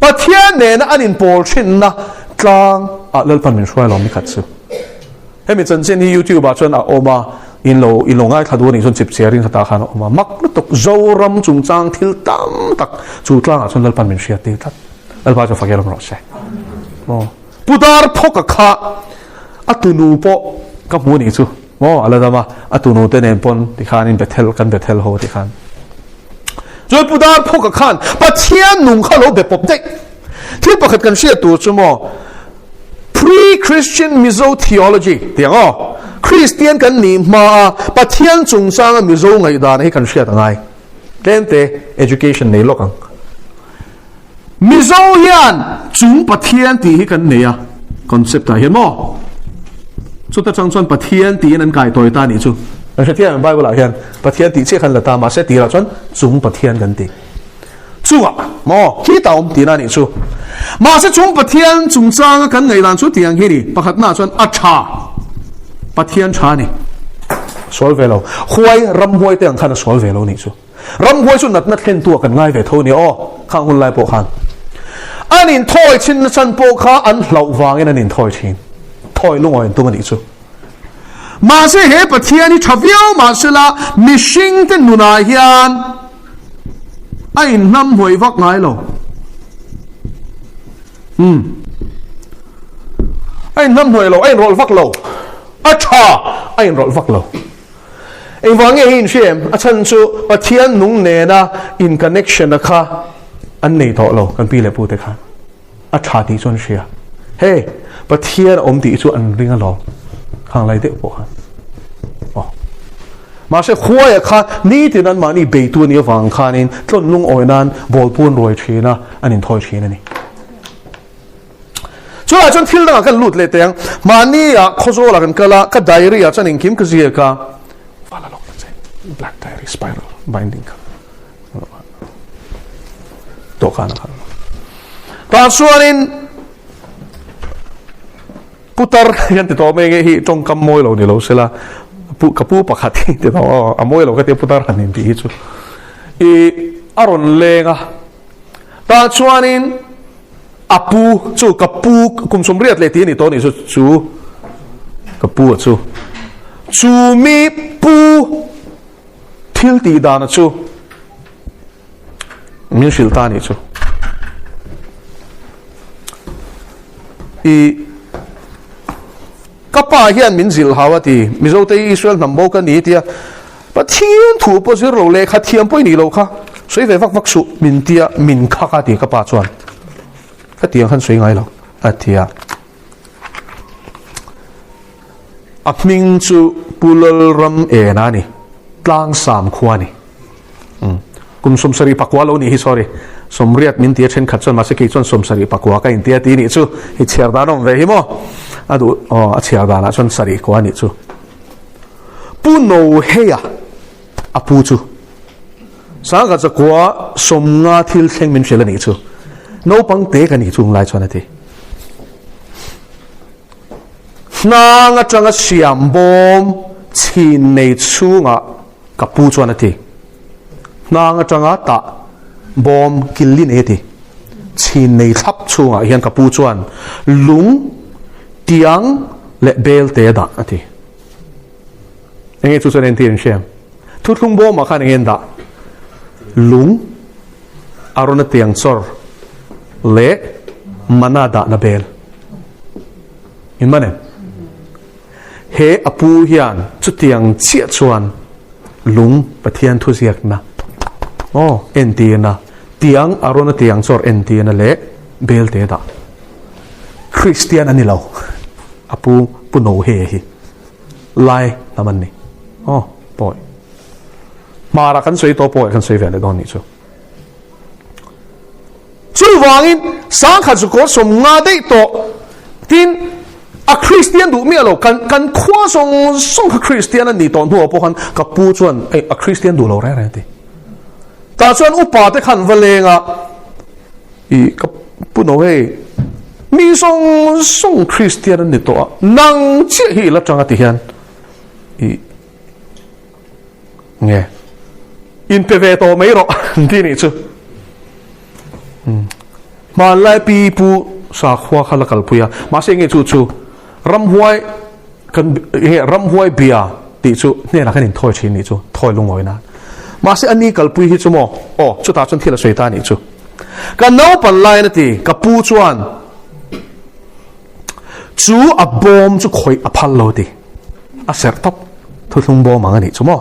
Speaker 2: Pathian nena an inpawl thinna tlang ah Lalpan min hruai lo ni khat chu. Hemi chanchin hi YouTube ah chuan a awm a, in lo in lo ngaithla duh anih chuan chip chiarin khatah khan a awm a. Mak lutuk Zoram chungchang thil tam tak chu tlangah chuan Lalpan min hriat tir tlat. Lalpa chu fakir awm rawh se. Maw Pu Dar Phawka kha a tunu pawh ka hmu anih chu. Maw a la dam a, a tunu te nen pawn tikhanin Bethel kan Bethel ho tikhan. Chuan Pu Dar Phawka khan Pathian nung kha lo be pawp daih. Thil pakhat kan hriat tur chu maw Pre-Christian Mizo theology tih ang aw. Kristian kan nih hma a Pathian chungchanga Mizo ngaihdan hi kan hriat a ngai. Tlemte education nei lawk ang. Mizo hian chung Pathian tih hi kan nei a, concept ah hian maw? Chuta chang chuan Pathian tiin an kai tawi ta nih chu. Kan hrethiam em Bible ah hian Pathian tih chiah khan la ta mahse tirah chuan chung Pathian kan ti. Chungah maw? Khi ta awm tihna nih chu. Mahse chung Pathian chungchanga kan ngaihdan chu tiang hi a ni, pakhatnaah chuan a tha, Pathian tha a ni. A sual ve lo. Huai, ramhuai te ang khan a sual ve lo nih chu. Ramhuai chu natna thlentu ah kan ngai ve tho a ni aw, khang hun lai pawh khan. An inthawi thin na chan pawh kha an hlauh vangin an inthawi thin. Thawi lungawi an tum a nih chu. Mahse he Pathian hi tha viau mahsela mihringte nunah hian a inhnam hnuai vak ngai lo. Umm. A inhnam hnuai lo, a inrawlh vak lo. A tha, a inrawlh vak lo. Engvang nge hi inhria em? A chhan chu Pathian nung nena in connection a kha an nei tawh lo kan pi leh pu te khan. A tha tih chu an hria. Hey, Pathian a awm tih chu an ring alawm. Khang lai deuh pawh khan. Aw. Mahse khuaia kha nitin an mahni beitu a nih avang khanin tlawn lungawi nan bawl pawn ruai thin a, an inthawi thin a ni. Chulaiah chuan thil dangah kan lut leh teh ang. Mahni ah Khawzawlah kan kal a, ka diary ah chuan engkim ka ziak a. Vala lawk ta che. Black diary spiral binding kha. Dawhkan ah khan. Tah chuanin putar hian ti tawh mai nge hi tawngkam mawi lo ni lo sela pu ka pu pakhat hi ti tawh aw a mawi lo ka tia putar han intih hi chu i a rawn leng a tah chuanin A pu chu ka pu kum 80 leh tih a ni tawh a nih chu chu ka pu a chu chu mi pu thil tih dan a chu min hrilh ta a nih chu i ka pa hian min zilh hau a ti Mizo te Israel hnam bo ka ni tia Pathian thu pawh zir lo lehkha thiam pawh i nih loh kha sawi ve vak vak suh min tia min khak a ti ka pa chuan ka tiang khan sawi ngai lo a ti a. A hming chu Pu Lalram Ena a ni, Tlangsam khua a ni. Kum 74 lo nih hi sorry, 80 min ti a thenkhat chuan mahse kei chuan 71 ka inti a ti nih chu i chhiar dan a awm ve hi maw a duh aw a chhiar danah chuan sarih kua a nih chu. Pu Noheia a pu chu Sangha chakua 50 thil thleng min hrilh a nih chu. Naupang te ka nih chung lai chuan a ti. Hnang atanga siam bawm chhin nei chhungah ka pu chuan a ti. Hnang atanga tah bawm killi nei a ti. Chhin nei thlap chhungah hian ka pu chuan lung tiang leh bel te a dah a ti. Enge chu chuan entir in hriam? Thuthlung bawmah khan enge an dah? Lung, Arona tiang chawr leh mana dahna bel. In man em? He a pu hian chutiang chiah chuan lung Pathian thuziakna aw entirna tiang Arona tiang chawr entirna leh bel te dah. Kristian a ni lo. A pu Pu Nohe hi lai hnam an ni. Aw, pawi. Hmara kan sawi tawh pawi kan sawi ve leh dawn nih chu. Chuvangin 10,000 chu kaw 50 daih tawh tin a Kristian duh miah lo kan kan khua zawng zawng kha Kristian an nih tawh hnuah pawh khan ka pu chuan ei a Kristian duh lo reng reng a ti. Tah chuan upa te khan va leng a I ka pu no hei, mi zawng zawng Kristian an ni tawh a, nang chiah hi i la tang a ti hian i nge inpe ve tawh mai rawh an ti nih chu. Hmanlai pi pu sakhua kha la kalpui a, mahse nge chu chu ramhuai kan nge ramhuai bia tih chu hnenah khan inthawi thin nih chu, thawi lungawi nan. Mahse ani kalpui hi chu maw, aw chutah chuan thil a sawi ta nih chu. Ka naupan laiin a ti, ka pu chuan chu a bawm chu khawih a phal lo ti. A serh tawp, thuthlung bawm ang a nih chu maw.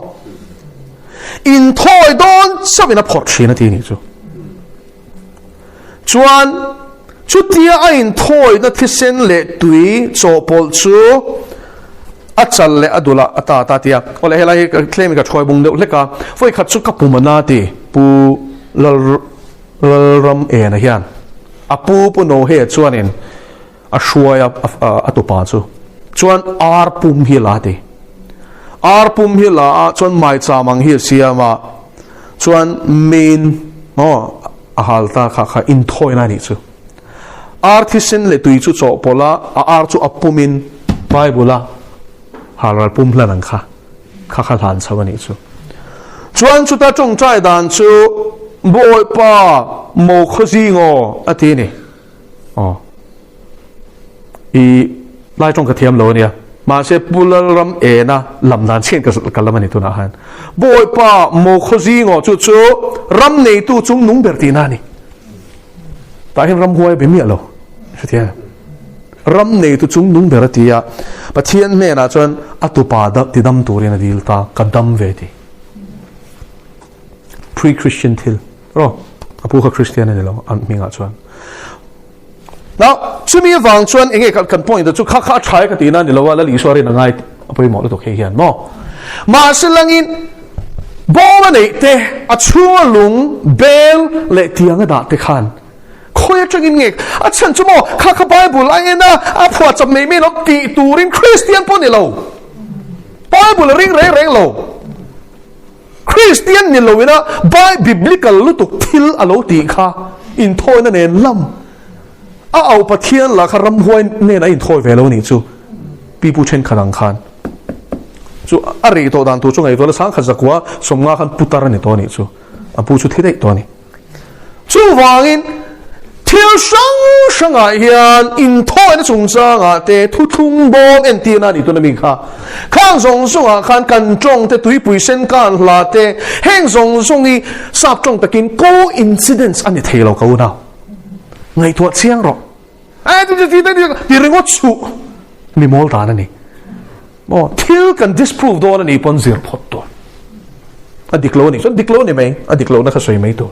Speaker 2: Inthawi dawn chauhin a phawrh thin a ti nih chu. Chuan chutia a inthawina thisen leh tui chawhpawlh chu a chal leh a dul ah a ta ta tia. Awle helai hi tlem in ka thuai bung deuh hlek a, vawikhat chu ka pum a na ti Pu Lalram Ena hian a pu Pu Nohea chuanin a hruai a a tupa chu chuan ar pum hi la ti. Ar pum hi la a chuan maicham ang hi a siam a chuan main aw a hal ta kha kha inthawina a nih chu. Ar thisen leh tui chu chawhpawlh a, a ar chu a pumin Bible a halral pum hlan ang kha kha kha hlan chho a nih chu. Chuan chuta tawngtai dan chu Bawipa mo khawzing aw a ti a ni. Aw. I lai tawng ka thiam lo a nia. Mahse Pu Lalram ena lam dan chian ka ka lam a ni tunah khan. Bawipa mo khawzing aw chu chu ram neitu chung nung ber tihna a ni. Tah hian ramhuai a be miah lo. Hrethiam em? Ram neitu chung nung ber a ti a, Pathian hnenah chuan a tupa ti dam turin a dil ta, ka dam ve ti. Pre-Christian thil. Ro, a pu kha Christian a ni lo, an hmingah chuan. Now, chumi avang chuan enge kan point chu kha kha a tha e ka tihna a ni lo a, Lal Isua rin a ngai a pawimawh lutuk hei hian maw. Mahse langin bawm a neih te, a chhunga lung, bel leh tiang a dah te khan khawi atangin nge a chhan chu maw kha kha Bible a en a, a phuah chap mai mai lo tih turin Kristian pawh ni lo. Bible a ring reng reng lo. Kristian ni lo ina Biblical lutuk thil a lo tih kha inthawina nen lam a au Pathian lah kha ramhuai nen a inthawi ve lo nih chu pipu thenkhat ang khan chu a rei tawh dan tur chu ngaihtuah la sangkhat zakua sawmnga khan putar a ni tawh nih chu a pu chu thi daih tawh a ni. Chuvangin, thil hrang hrangah hian inthawina chungchangah te thuthlung bawm entirna a nih tuna mi kha. Khang zawng zawngah khan kan tawng te, tuipui sen kan hla te, heng zawng zawng hi sap tawng takin coincidence a ni thei lo ka unau. Ngaihtuah chiang rawh. Eh, ti ti ti ti ringawt suh. Mi mawl dan a ni. Maw, thil kan disprove dawn a nih pawn zir phawt tur. A dik lo a nih chuan dik lo a ni mai, a dik lohna kha sawi mai tur.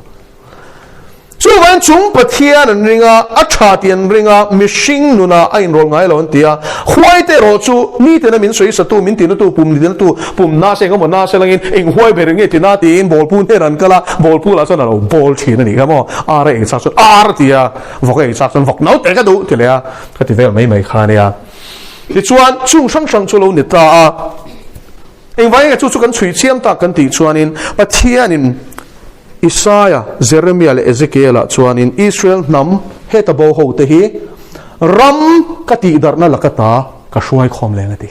Speaker 2: Chuvangin chung Pathian an ring a, a tha tih an ring a, mihring nunah a inrawl ngai lo an ti a. Huai te erawh chu nitena min sawi satu, min tinatu, pum tinatu, pum na se engemaw na se langin eng huai ber nge tina tiin bawlpu hnen an kal a, bawlpu lah chuan a lo bawl thin a nih kha maw, ar a ei chak chuan ar a ti a, vawk a ei chak chuan vawk naute ka duh ti leh a, ka ti vel mai mai kha a nia. Tichuan, chung hrang hrang chu lo ni ta a. Engvangin nge chu chu kan chhui chiam tak kan tih chuanin, Pathianin Isaia, Jeremia leh Ezekiela chuanin Israel hnam heta bo hote hi ram ka tihdarhna laka ta ka hruai khawm leng a ti.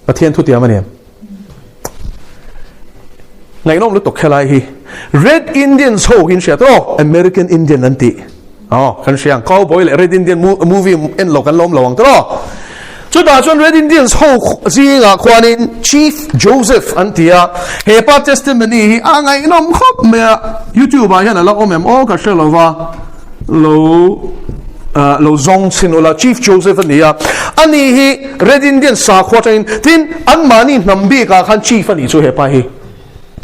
Speaker 2: Pathian thutiam a ni em? Ngaihnawm lutuk helai hi. Red Indians ho hi an hriat aw, American Indian an tih. Aw, kan hria ang. Cowboy leh Red Indian movie en lo kan lawm lo ang tawh. Chutah chuan Red Indians ho zingah khuanin Chief Joseph an ti a. He pa testimony hi a ngaihnawm khawp mai a. YouTube ah hian a la awm em aw ka hre lo va. Lo lo zawng chhin ula Chief Joseph a ni a, ani hi Red Indian sakhua atangin tin anmahni hnam bikah khan Chief a nih chu hepa hi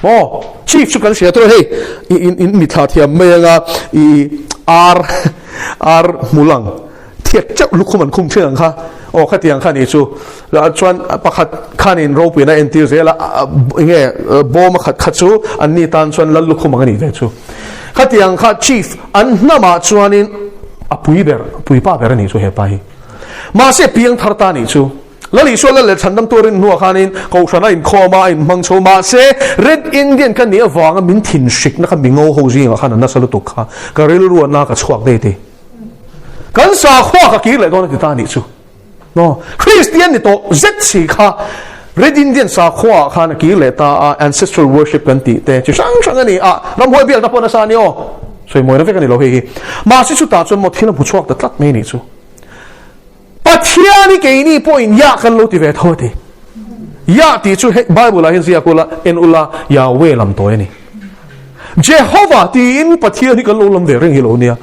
Speaker 2: maw Chief chu kan hria tur hei i in in mithla thiam mai anga i ar ar hmul ang thiat teuh lukhum an khum thin ang kha aw khatiang kha ni chu chuan pakhat khanin ropuina entir zel a enge bawm a khat kha chu anni tan chuan lal lukhum ang a nih ve chu. Khatiang kha chief an hnamah chuanin a pui ber, puipa ber a nih chu hepa hi. Mahse piang thar ta nih chu. Lal Isua lal leh chhandam tuarin hnuah khanin Kohhran a inkhawm a, a inhmang chho. Mahse Red Indian ka nih avanga min thinhrikna kha mingo ho zingah khan a nasa lutuk kha. Ka rilru a na ka chhuak daih ti. Kan sakhua ka kir leh dawn a ti ta nih chu. No, Kristian ni tawh zet si kha Red Indian sakhua ah khan a kir leh ta a, ancestral worship kan tih te chi hrang hrang a ni a, ramhuai biakna pawh nasa a ni aw, sawi mawina vek a ni lo hei hi. Mahse chutah chuan maw thil a hmu chhuak ta tlat mai a nih chu. Pathian hi keini pawhin Yah kan lo ti ve tho a ti. Yah tih chu hei Bible ah hian ziak ula, en ula, Yahweh lam tawi a ni. Jehovah tiin Pathian hi kan lo lam ve reng hi lo nia.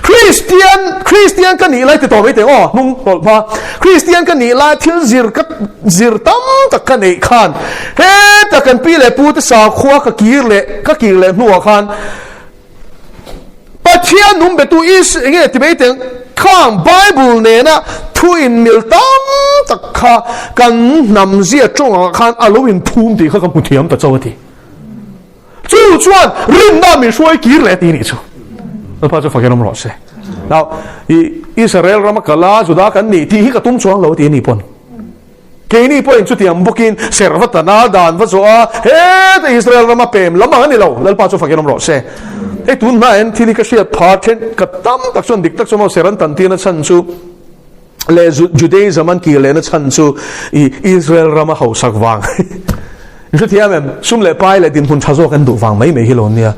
Speaker 2: Kristian, Kristian ka nih lai ti tawh mai teh aw, hnung tawlh hma. Kristian ka nih lai thil zir ka zir tam tak ka neih khan heta kan pi leh pu te sakhua ka kir leh ka kir leh hnuah khan Pathian nung betu Is enge ti mai teh khang Bible nena thu in mil tam tak kha kan hnam zia tawngah khan a lo inphum tih kha ka hmu thiam ta chauh a ti. Chu chuan rinna min hruai kir leh ti nih chu. Lalpa chu fakin awm rawh se. Now, i Israel rama kala Juda kan nih tih hi ka tum chuang lo ti ni pawn. Keini pawhin chutiang bawkin servatana dan va zawh a, heta Israel rama pem lam ang a ni lo. Lalpa chu fakin awm rawh se. Hei tun hma hian thil hi ka hriat phah then ka tam tak chuan dik tak chuan maw ser an tan tirna chhan chu leh Judaism an kir lehna chhan chu i Israel rama hausak vang. In hrethiam em? Sum leh pai leh dinhmun tha zawk an duh vang mai mai hi lo nia.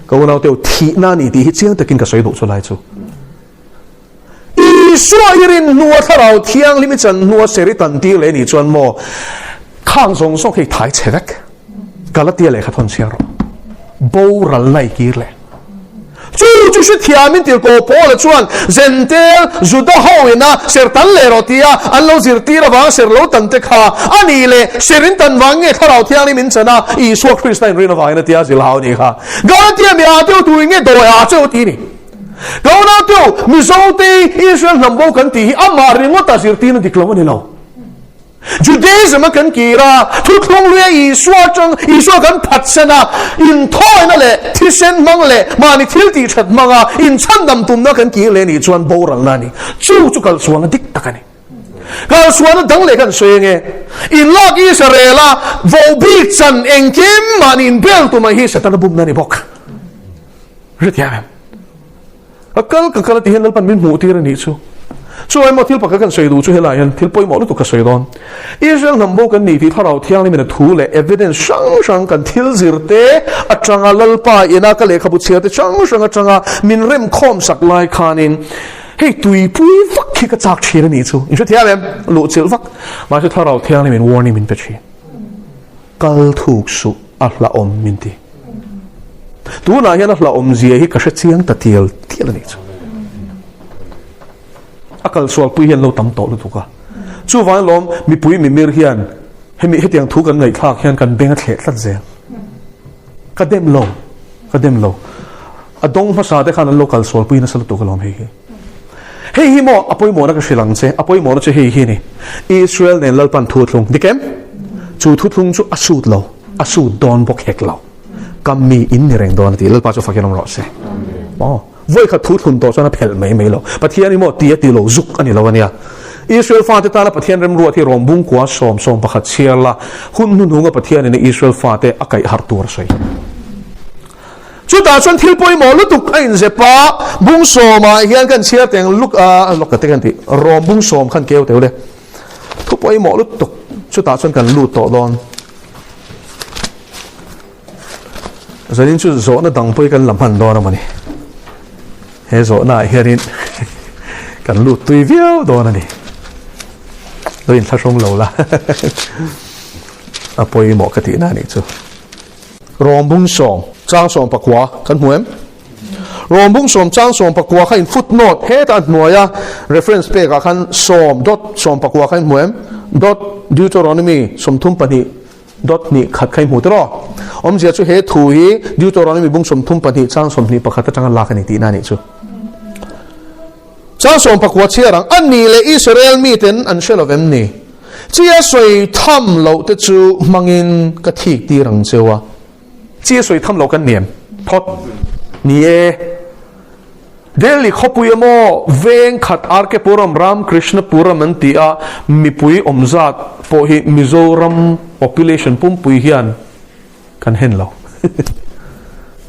Speaker 2: Ka unau teu thihna a ni tih hi chiang takin ka sawi duh chu lai chu. Isua i rin hnua thlarau thianghlim i chan hnua ser i tan tir leh nih chuan maw khang zawng zawng khi thai chhe vek. Galatia lehkha thawn chhiar rawh. Boral na i kir leh. Chu chu hrethiamin tirhkoh Paula chuan Zentel Juda ho ina ser tan leh rawh tia an lo zirtir avanga ser lo tan te kha a nih leh ser in tan vang nge Thlarau Thianghlim in chan a Isua Krista in rin avangin a tia zilhau a nih kha. Galatia mi ah deuh tuin nge dawi ah cheu ti ni. Ka unau teu Mizo te Israel hnam bo kan tih hi amah ringawta zirtirna dik lo a ni lo. Judaism a kan kir a, thuthlung luia Isua atang Isua kan phatsan a, inthawina leh thisen hmang leh mahni thil tih that hmanga inchhandam tumna kan kir leh nih chuan boralna a ni. Chu chu kalsualna dik tak a ni. Kalsualna dang leh kan sawi ange. Inlak Israel-a vohbik chan engkim mahni inbel tumah hi Setana bumna a ni bawk. Hrethiam em? Ka kal ka kal a ti hian Lalpan min hmuh tir a nih chu. Chu emaw thil pakhat kan sawi duh chu helai hian thil pawimawh lutuk ka sawi dawn. Israel hnam bo kan nih tih Thlarau Thianghlim in a thu leh evidence hrang hrang kan thil zir te atanga Lalpa ina ka lehkhabu chhiar te hrang hrang atanga min rem khawm sak lai khanin hei tuipui vak hi ka chak thin a nih chu. In hrethiam em? Luh chilh vak. Mahse Thlarau Thianghlim in warning min pe thin. Kal thuk suh a hlauhawm min ti. Tunah hian a hlauhawm zia hi ka hre chiang ta tial tial a nih chu. A kal sualpui hian lo tam tawh lutuk a. Chuvangin lawm mipui mimir hian hemi hetiang thu kan ngaihthlak hian kan beng a thleh tlat zel. Ka dem lo, ka dem lo. A dawng hmasa te khan an lo kal sualpui nasa lutuk alawm hei hi. Hei hi maw a pawimawhna ka hrilh ang che, a pawimawhna chu hei hi a ni, Israel nen Lalpan thu a thlung. Dik em? Chu thuthlung chu a sut lo, a sut dawn bawk hek lo. Kam mi in ni reng dawn a ti. Lalpa chu fakin awm rawh se. Maw? Vawi khat thu thlun tawh chuan a phelh mai mai lo. Pathian hi maw ti a ti lo zuk a ni lo a nia. Israel fate tana Pathian remruat hi rawm bungkua sawm sawm pakhat chhiar la, hun hnuhnunga Pathianin Israel fate a kaih harh tur a sawi. Chutah chuan thil pawimawh lutuk a inzep a, bung sawmah hian kan chhiar teng luk a, lawk ka te kan tih, rawm bung sawm khan keu teu le. Thu pawimawh lutuk chutah chuan kan lut tawh dawn. Zanin chu zawhna dang pawh hi kan la hman dawn a mawni. He zawhna ah hianin kan lut tui viau dawn a ni. Lo inthlahrung lo la. A pawimawh ka tihna a nih chu. Rawmbung sawm chang sawm pakua kan hmu em? Rawmbung sawm chang sawm pakua kha in footnote hetah hnuaia reference pekah khan sawm dot sawm pakua kha in hmu em? Dot Deuteronomy 32 dot hnih khat kha in hmu tiraw? Awmzia chu he thu hi Deuteronomy bung 32 chang 21 atanga lak a ni tihna a nih chu. Chang sawm pakua chhiar ang, A nih leh Israel miten an hre lo vem ni? Chi a sawi tham loh te chu hmangin ka thik tir ang cheu a. Chi a sawi tham loh kan ni em? Phawt. Ni e. Delhi khawpui emaw veng khat RK Puram, Ramkrishna Puram an ti a, mipui awm zat pawh hi Mizoram population pumpui hian kan hen lo.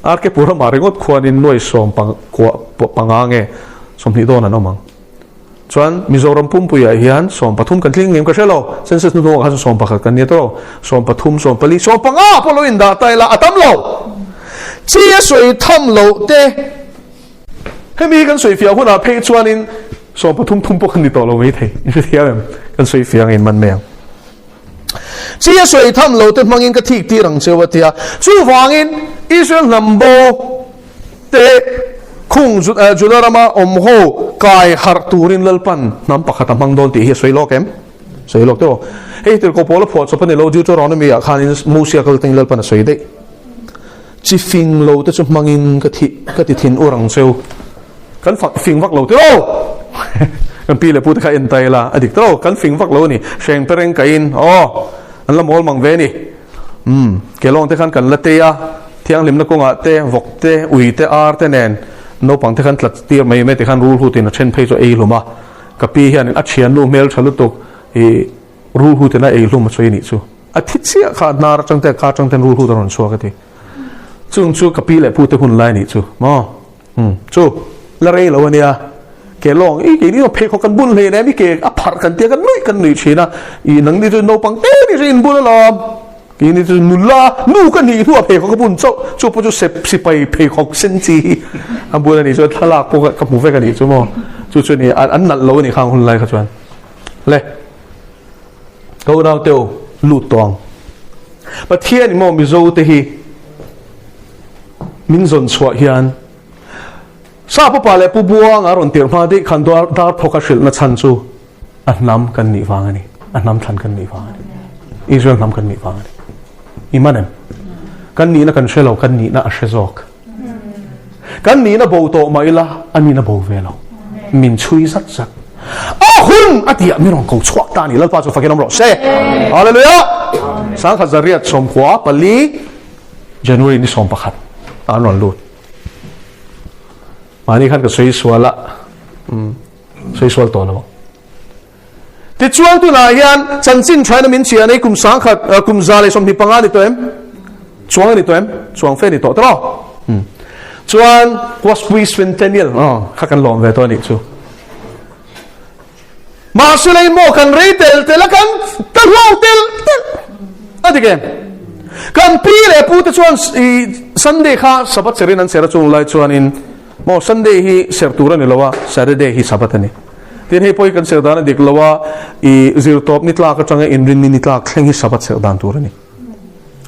Speaker 2: RK Puramah ringawt khuanin nuai sawm panga nge 20 dawn an awm ang. Chuan Mizoram pumpuiah hian 13 kan tling ngem ka hre lo. Census hnuhnungah khan 11 kan nia tawh lo. 13, 14, 15 pawh lo indah ta ila a tam lo. Chi a sawi tham loh te hemi hi kan sawi fiah hunah phei chuanin 13 thum pawh kan ni tawh lo maithei. I hrethiam em? Kan sawi fiah ang in man mai ang. Chi a sawi tham lo te hmangin ka thik tir ang cheu a tia. Chuvangin Israel hnam bo te khung Juda rama awm ho kai harh turin Lalpan hnam pakhat a hmang dawn tih hi a sawi lawk em? Sawi lawk tawh. Hei tirhkoh pawl a phuah chawp a ni lo, Deuteronomy ah khanin Mosia kal tangin Lalpan a sawi daih. Chi fing lo te chu hmangin ka thi ka ti thin ur ang cheu. Kan fak fing vak lo tiraw? Kan pi leh pu te kha en ta ila a dik tiraw? Kan fing vak lo a ni. Hreng pereng ka in aw an la mawl mang ve a ni. Umm kelawng te khan kan la tei a, thianghlimna kawngah te, vawk te, ui te, ar te nen naupang te khan tlat tir mai mai te khan rul hutin a then phei chu a ei hlum a. Ka pi hianin a thiannu hmel tha lutuk i rul hutin a ei hlum a sawi a nih chu. A thi chiah kha hnar atang te ka atang ten rul hut a rawn chhuak a ti. Chung chu ka pi leh pu te hun lai nih chu maw? Umm chu la rei lo ania. Ke lawng i keini chuan pheikhawk kan bun hlei nem i ke a pharh kan tia kan nuih kan nuih thin a. I nangni chu naupang te ni chu in bun alawm. Keini chu nula nu ka nih hnuah pheikhawk ka bun chauh chu pawh chu sep sipai pheikhawk sen chi hi a bun a nih chuan thlalak pawh ka hmu vek a nih chu maw. Chu chu ni an nalh lo a nih khang hun lai kha chuan. Le. Ka unau te u lut tawh ang. Pathian in maw Mizo te hi min zawn chhuah hian Sa Papa leh Pu Buanga rawn tirh hma daih khan dar phawk a hrilhna chhan chu a hnam kan nih vang a ni. A hnam thlan kan nih vang a ni. Israel hnam kan nih vang a ni. I man em? Kan nihna kan hre lo, kan nihna a hre zawk. Kan nihna bo tawh mah ila, a nihna bo ve lo. Min chhui zat zat. A hun a tih ah min rawn ko chhuak ta a ni. Lalpa chu fakin awm rawh se. Hallelujah! Sangkhat zariat sawmkua pali January ni 11 ah an rawn lut. Mahni khan ka sawi sual a, sawi sual tawh lo. Tichuan tunah hian chanchin thaina min chian ei kum 1000 kum 125 ni tawh em? Chuang a ni tawh em? Chuang fe a ni tawh tawh. Chuan Quasquicentennial kha kan lawm ve tawh a nih chu. Mahse lei maw kan rei tel tel a kan ta hlo tel tel a dik em? Kan pi leh pu te chuan i Sunday kha Sabbath serin an ser a chung lai chuanin maw Sunday hi ser tur a ni lo a Saturday hi Sabbath a ni. Tin hei pawh hi kan ser dan a dik lo a i zirtawp ni tlak atanga inrinni ni tlak thleng hi Sabbath ser dan tur a ni.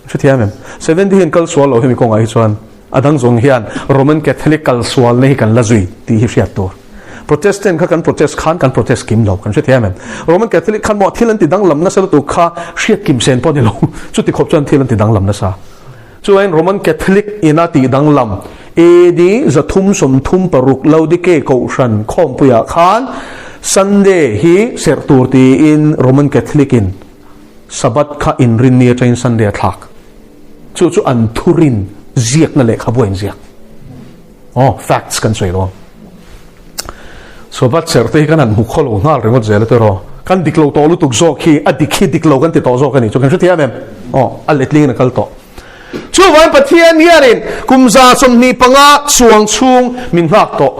Speaker 2: Hrethiam em? 70 hian kal sual lo hemi kawngah hi chuan a dang zawng hian Roman Catholic kal sualna hi kan la zui tih hi hriat tur. Protestant kha kan protest khan kan protest kim lo kan hrethiam em? Roman Catholic khan maw thil an ti danglam nasa lutuk kha hriat kim sen pawh ni lo chuti khawp chuan thil an ti danglam nasa. Chuan Roman Catholic ina tih danglam AD 336 Laodike Kohhran khawmpuiah khan Sunday hi serh tur tiin Roman Catholic in Sabbath kha inrinni atangin Sunday a thlak. Chu chu an thurin ziakna lehkhabu a inziak. Aw, facts kan sawi lo ang. Sabbath serh te hi kan han hmu khaw lo nghal ringawt zel a tiraw. Kan dik lo tawh lutuk zawk hi a dik hi dik lo kan ti tawh zawk a ni chu kan hrethiam em? Aw, a letlingin a kal tawh. Chuvangin Pathian hianin kum 25 chuang chhung min nghak tawh.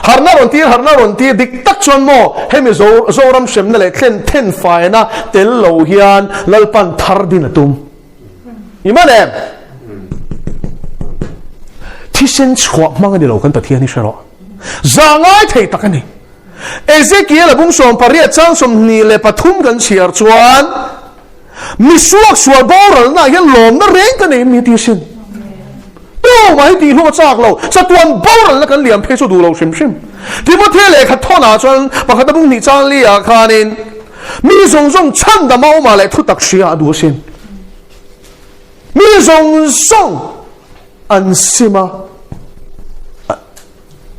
Speaker 2: Harhna rawn tir, harhna rawn tir dik tak chuan maw hemi Zoram hremna leh thlen then faina tel lo hian Lalpan thar din a tum. I man em? Thisen chhuah hmang a ni lo kan Pathian hi hre rawh. Zah ngai thei tak a ni. Ezekiel a bung 18 chang 23 kan chhiar chuan Mi suak sual boralna ah hian lawmna reng ka nei mi ti sin. Tumah hi tih hlum a chak lo. Chatuan boralna kan liam phei chu duh lo hrim hrim. Timothea lehkha thawnah chuan pakhat a bung hnih chang li ah khanin mi zawng zawng chhandam a awmah leh thutak hria a duh asin. Mi zawng zawng an sim a,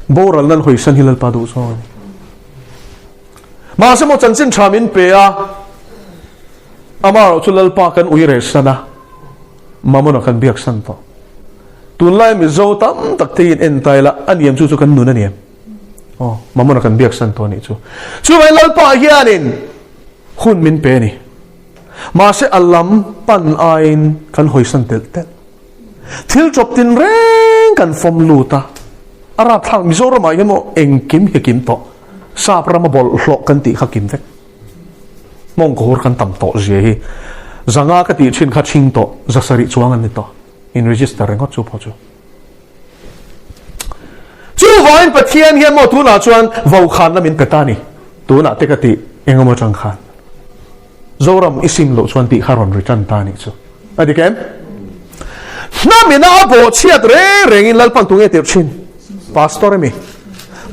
Speaker 2: boralna an hawisan hi Lalpa duh zawng a ni. Mahse maw chanchin tha min pe a, amaherawh chu Lalpa kan ui reh san a, Mamona kan biak san tawh. Tunlai Mizo tam tak te hian en ta ila, a niam chu chu kan nun a niam. Aw, Mamona kan biak san tawh a nih chu. Chuvangin Lalpa hianin hun min pe a ni. Mahse a lam pan aiin kan hawisan telh telh. Thil chawp tin reng kan fawm lut a, a rapthlak Mizoramah hian maw engkim hi a kim tawh. Sap rama bawlhhlawh kan tih kha kim vek. Mawngkaw hur kan tam tawh zia hi zanga ka tih thin kha chhing tawh zasarih chuang an ni tawh. In register ringawt chu pawh chu. Chuvangin Pathian hian maw tunah chuan vokhanna min pe ta a ni. Tunah te ka tih engemaw chang khan Zoram i sim loh chuan tih kha rawn return ta a nih chu. A dik em? Hnam ina a bawhchhiat reng rengin Lalpan tunge tirh thin? Pastor emi?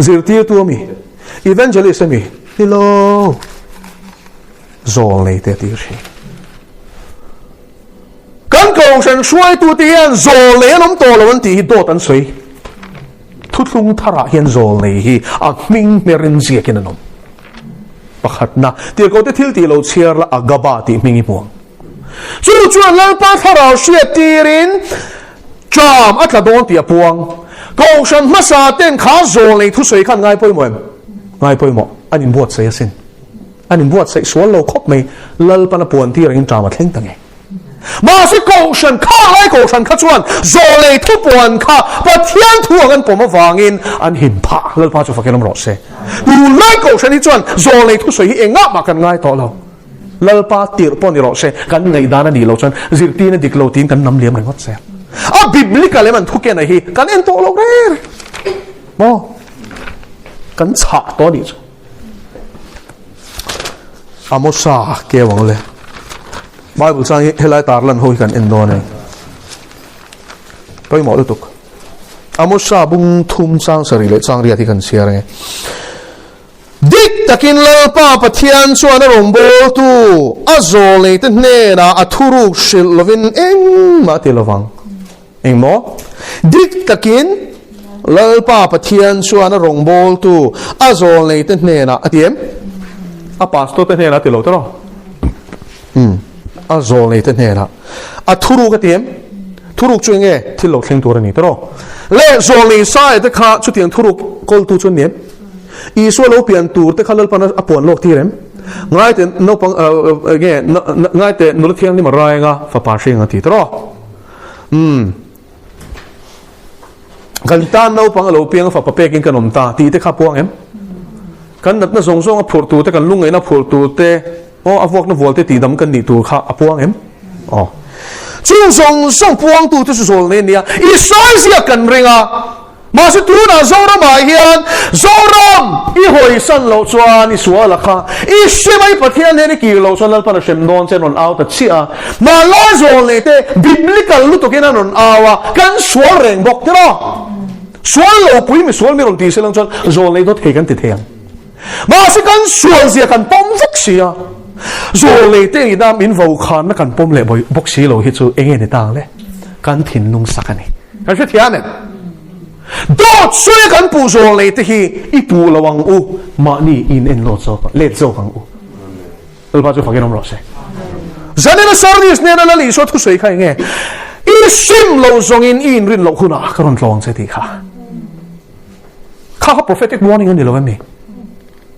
Speaker 2: Zirtirtu ami? Evangelist emi? Ni lo. Zawl nei te tir thin. Kan kohhran hruaitute hian zawl nei an awm tawh lo an tih hi dawt an sawi. Thuthlung tharah hian zawl nei hi a hming hmerin ziakin an awm. Pakhatna, tirhkohte thil tih lo chhiar la Agaba tih hming i hmu ang. Chu chuan Lalpa thlarau hriat tirin ṭam a tla dawn tih a puang. Kohhran hmasa ten kha zawl nei thusawi khan ngai pawimawh em? Ngai pawimawh. An inbuatsaih asin. An inbuatsaih sual lo khawp mai. Lalpan a puan tir angin ṭam a thleng ta nge. Mahse kohhran kha lai kohhran kha chuan zawlei thupuan kha Pathian thu ang an pawm avangin an him phah. Lalpa chu fakin awm rawh se. Tunlai kohhran hi chuan zawlei thusawi hi engah mah kan ngai tawh lo. Lalpa tirh pawh ni rawh se, kan ngaihdan a nih loh chuan zirtirna dik lo tiin kan nam liam ringawt zel. A biblical em an thukena hi kan en tawh lo reng reng. Maw? Kan chhah tawh a nih chu. Amosa keu ang le. Bible chang hi helai tarlan ho hi kan en dawn e. Pawimawh lutuk. Amosa bung thum chang sarih leh chang riat hi kan chhiar ange. Dik takin Lalpa Pathian chuan a rawngbawltu a zawlneite hnenah a thuruk hrilh lovin engmah a ti lovang. Engmaw? Dik takin Lalpa Pathian chuan a rawngbawltu a zawlneite hnenah a ti em? A pastor te hnenah a ti lo tawh. Um, a zawlneite hnenah a thuruk a ti em? Thuruk chu enge thil lo thleng tur a ni tawh. Le zawlnei saia te kha chutiang thuruk kawltu chu an ni em? Isua lo pian tur te kha Lalpan a puan lawk tir em? Ngaite naupang nge ngaite nula thianghlim a rai anga fapa hring a ti tawh. Umm. Kan tan naupang a lo piang a fapa pekin kan awm ta tih te kha puang em? Kan natna zawng zawng a phurh tur te, kan lungngaihna a phurh tur te, aw a vuakna vual te tihdam kan nih tur kha a puang em? Aw. Chung zawng zawng puangtu te chu zawl nei a nia. I sawi ziak kan ring a. Mahse tunah Zoramah hian Zoram i hawisan loh chuan i sual a kha, i hrem a i Pathian hian i kir loh chuan Lalpan a hrem dawn che an rawn au ta chiah a. Hmanlai zawl nei te biblical lutukin an rawn au a, kan sual reng bawk tiraw? Sual lo pui misual mi rawn ti se lang chuan zawl nei dawt thei kan ti thei ang. Mahse kan sual zia kan pawm vek si a, zawl nei te ina min vo khanna kan pawm leh bawk si lo hi chu enge ni tang le? Kan thinlung sak a ni. Kan hrethiam em? Dawt sawi a kan puh zawl nei te hi i puh lo ang u, mahni in en lawt zawk let zawk ang u. Lalpa chu fakin awm rawh se. Zanina Sardis nena Lal Isua thusawi kha enge? I sim lo zawngin i inrin loh hunah ka rawn tlawng che tih kha. Kha kha prophetic warning a ni lo em ni?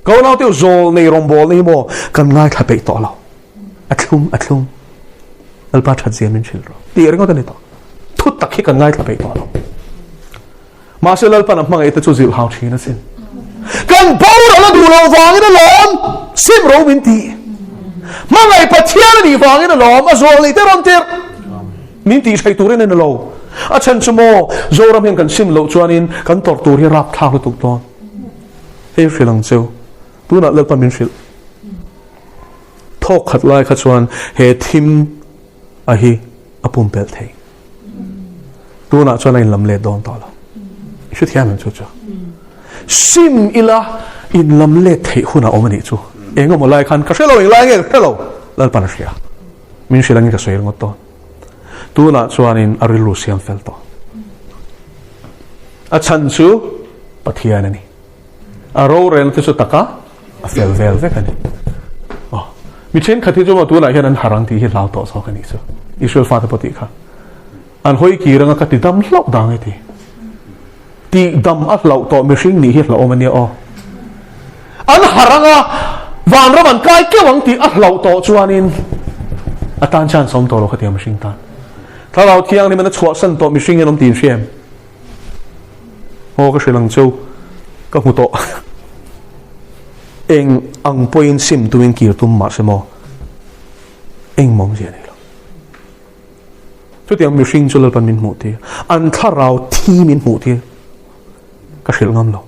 Speaker 2: Ka unau te zawl nei rawngbawlna hi maw kan ngaithla peih tawh lo. A thlum, a thlum. Lalpa that zia min hrilh rawh. Tih ringawt a ni tawh. Thu tak hi kan ngaithla peih tawh lo. Mahse Lalpan a hmangaih te chu zilh hau thin asin. Kan boral a duh loh vangin a lawm, sim ro min ti. Hmangaih Pathian a nih vangin a lawm, a zual nih te rawn tirh. Min tih hreih turin a ni lo. A chhan chu maw, Zoram hian kan sim loh chuanin kan tawrh tur hi rapthlak lutuk dawn. Hei hrilh ang cheu. Tunah Lalpa min hrilh. Thawk khat lai kha chuan he thim a hi a pumpelh thei. Tunah chuan a inlam let dawn tawh lo. I hrethiam em chu chu? Sim ila inlam let theih hun a awm a nih chu. Eng emaw lai khan ka hre lo, eng lai nge ka hre lo. Lalpan a hria. Min hrilh angin ka sawi ringawt dawn. Tunah chuanin a rilru siam fel tawh. A chhan chu Pathian a ni. A rorelna te chu taka a fel vel vek a ni. Aw, mi thenkhat hi chu maw tunah hian an harh ang tih hi hlau tawh zawk a nih chu. Israel fate pawh tih kha. An hawi kir anga ka ti dam hlauh dang e ti. Tih dam a hlauh tawh mihring nih hi hlauhawm a nia aw. An harh anga vanram an kai keuh ang tih a hlauh tawh chuanin a tan chance a awm tawh lo khatiang mihring tan. Thlarau Thianghlim in a chhuahsan tawh mihring hian awm tih in hria em? Aw ka hrilh ang cheu, ka hmu tawh. Eng ang pawhin sim tumin kir tum mah se maw, eng mawmzia nei lo. Chutiang mihring chu Lalpan min hmuh tir, an thlarau thi min hmuh tir, ka hrilh ngam lo.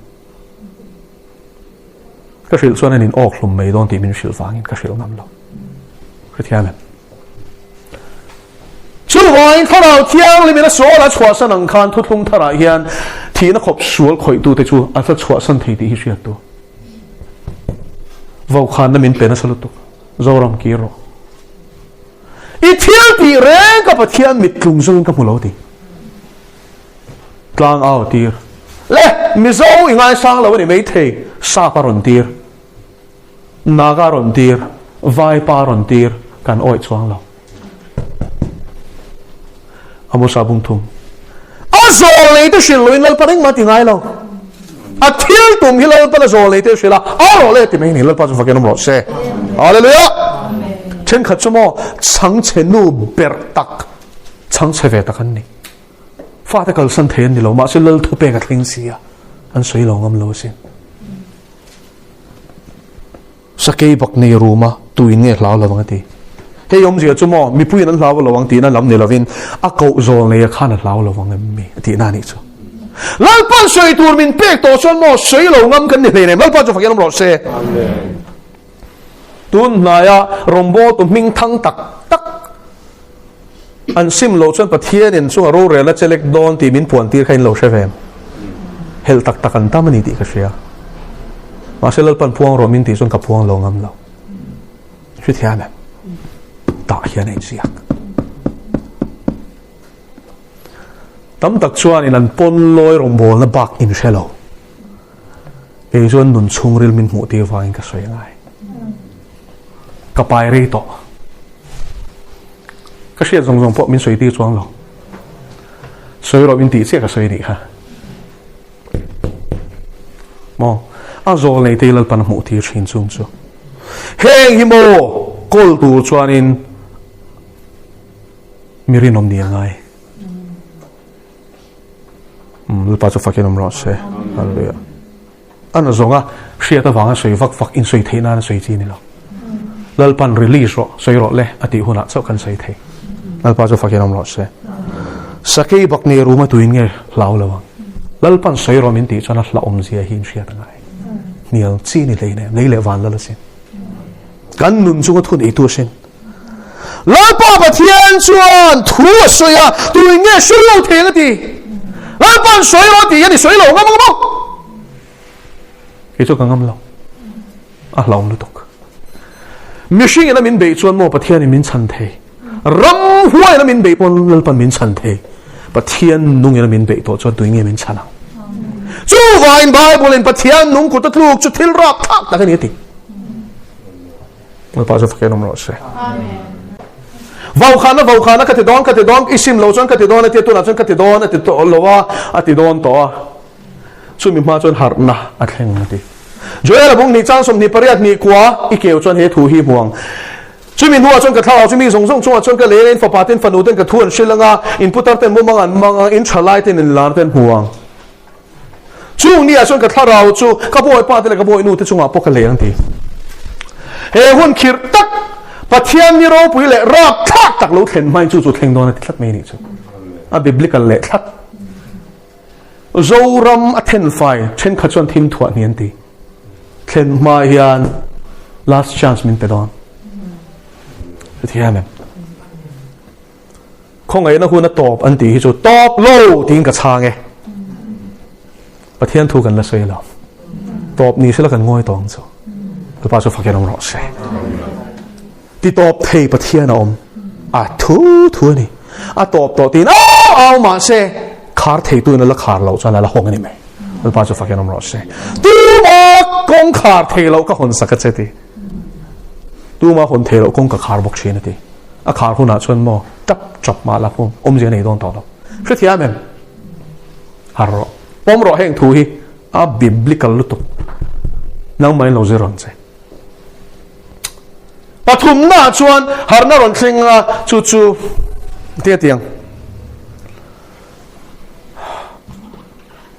Speaker 2: Ka hrilh chuan an in awk hlum mai dawn tih min hrilh vangin ka hrilh ngam lo. Hrethiam em? Chuvangin Thlarau Thianghlimin a sual a chhuahsan ang khan thuthlung tharah hian thihna khawp sual khawihtute chu a tla chhuahsan thei tih hi hriat tur. Vokhanna min pe nasa lutuk. Zoram kir rawh. I thil tih reng ka Pathian mit tlung zawngin ka hmu lo ti. Tlang au tir. Le, Mizo i ngaisang lo a ni maithei, sap a rawn tir. Naga rawn tir, Vaipa rawn tir, kan awih chuang lo. Amosa bung thum. A zawl nei te hrilh loin Lalpa engmah ti ngai lo. A thil tum hi Lalpan a zawl nei te hrilh a, a rawh le ti mai ni Lalpa chu fakin awm rawh se. Hallelujah! Thenkhat chu maw chhangchhe nu berh tak, chhangchhe ve tak an ni. Fate kalsan thei an ni lo, mahse lal thupek a thleng si a, an sawi lo ngam lo asin. Sakei bak nei rum a, tuin nge hlau lo ang a ti. Hei awmzia chu maw, mipuiin an hlau lo ang tihna lam ni lovin, a koh zawl nei a khan a hlau lo ang em mi a tihna a nih chu. Lalpan sawi tur min pek tawh chuan maw sawi lo ngam kan ni hleinem, Lalpa chu fakin awm rawh se. Amen. Tun hnaia rawngbawltu hming thang tak tak an sim loh chuan Pathianin chunga rorel a chelek dawn tih min puan tir kha in lo hre ve em? Helh tak tak an tam a ni tih ka hria. Mahse Lalpan phuang rawh min tih chuan ka phuang lo ngam lo. Hrethiam em? Tah hian a inziak. Tam tak chuanin an pawn lawi rawngbawlna bak in hre lo. Kei chuan nun chhungril min hmuh tir vangin ka sawi ngai. Ka pai rei tawh. Ka hriat zawng zawng pawh min sawi tir chuang lo. Sawi rawh min tih chiah ka sawi nih kha. Maw? A zawl nei te Lalpan a hmuh tir thin chung chu. Heng hi maw kawl tur chuanin mi rinawm ni a ngai. Lalpa chu fakin awm rawh se. Hallelujah. An zawnga hriat avanga sawi vak vak in sawi theih nan a sawi chi ni lo. Lalpan release rawh, sawi rawh le a tih hunah chauh kan sawi thei. Lalpa chu fakin awm rawh se. Sakei bak nei ruma tuin nge hlau lo ang. Lalpan sawi rawh min tih chuan a hlauhawm zia hi in hriat a ngai. Hnial chi ni hlei nem, lei leh van lal asin. Kan nun chunga thun eitu asin. Lalpa Pathian chuan thu a sawi a, tuin nge sawi lo thei ang a ti. Lalpa'n sawi rawh a ti a ni, sawi lo ngam ang maw? Kei chu ka ngam lo. A hlauhawm lutuk. Mihring ina min beih chuan maw Pathianin min chhan thei. Ram huai ina min beih pawn Lalpa'n min chhan thei. Pathian nung ina min beih tawh chuan tuin nge min chhan ang? Chuvangin Bible-in Pathian nung kut a tluk chu thil rapthlak tak a ni a ti. Lalpa chu fakin awm rawh se. Vaukhana vaukhana ka ti dawn ka ti dawn i sim lo chuan ka ti dawn a tia tunah chuan ka ti dawn a ti tawh lo a a ti dawn tawh a chumi hma chuan harhna a thleng a ti. Joel a bung hnih chang 28 hnih kua i keu chuan he thu hi hmuang chumi hnuah chuan ka thlarau chu mi zawng zawng chungah chuan ka lei in fapa ten fanu ten ka thu an hrilh anga in putar ten mumang an mang ang in thalai ten in lar ten hmu ang. Chung ni ah chuan ka thlarau chu ka bawipa te leh ka bawinu te chungah pawh ka lei ang ti. He hun khirh tak Pathian ni ropui leh rapthlak tak lo thlen hmain chu chu thleng dawn a ti tlat mai nih chu. A biblical leh tlat. Zoram a thenfai thenkhat chuan thim thuah ni an ti. Thlen hma hian last chance min pe dawn. Thiam em? Khawngaihna hun a tawp an tih hi chu tawp lo tiin ka chhang e. Pathian thu kan la sawi lo. Tawp ni sela kan ngawi tawng chu. Lalpa chu fakin awm rawh se. Ti tawp thei Pathian a awm. A thu thu a ni. A tawp tawh tiin au au mah se khar thei tu in a la khar loh chuan a la hawng a ni mai. Lalpa chu fakin awm rawh se. Tuma kawng khar thei loh ka hawn sak a che ti. Tuma hawn thei loh kawng ka khar bawk thin a ti. A khar hunah chuan maw tap chawp mah la hung awmzia nei dawn tawh lo. Hrethiam em? Har rawh. Pawm rawh heng thu hi a biblical lutuk. Nangmah in lo zir rawn che. Pathumna chuan harna rawn thleng a chu chu tia tiang.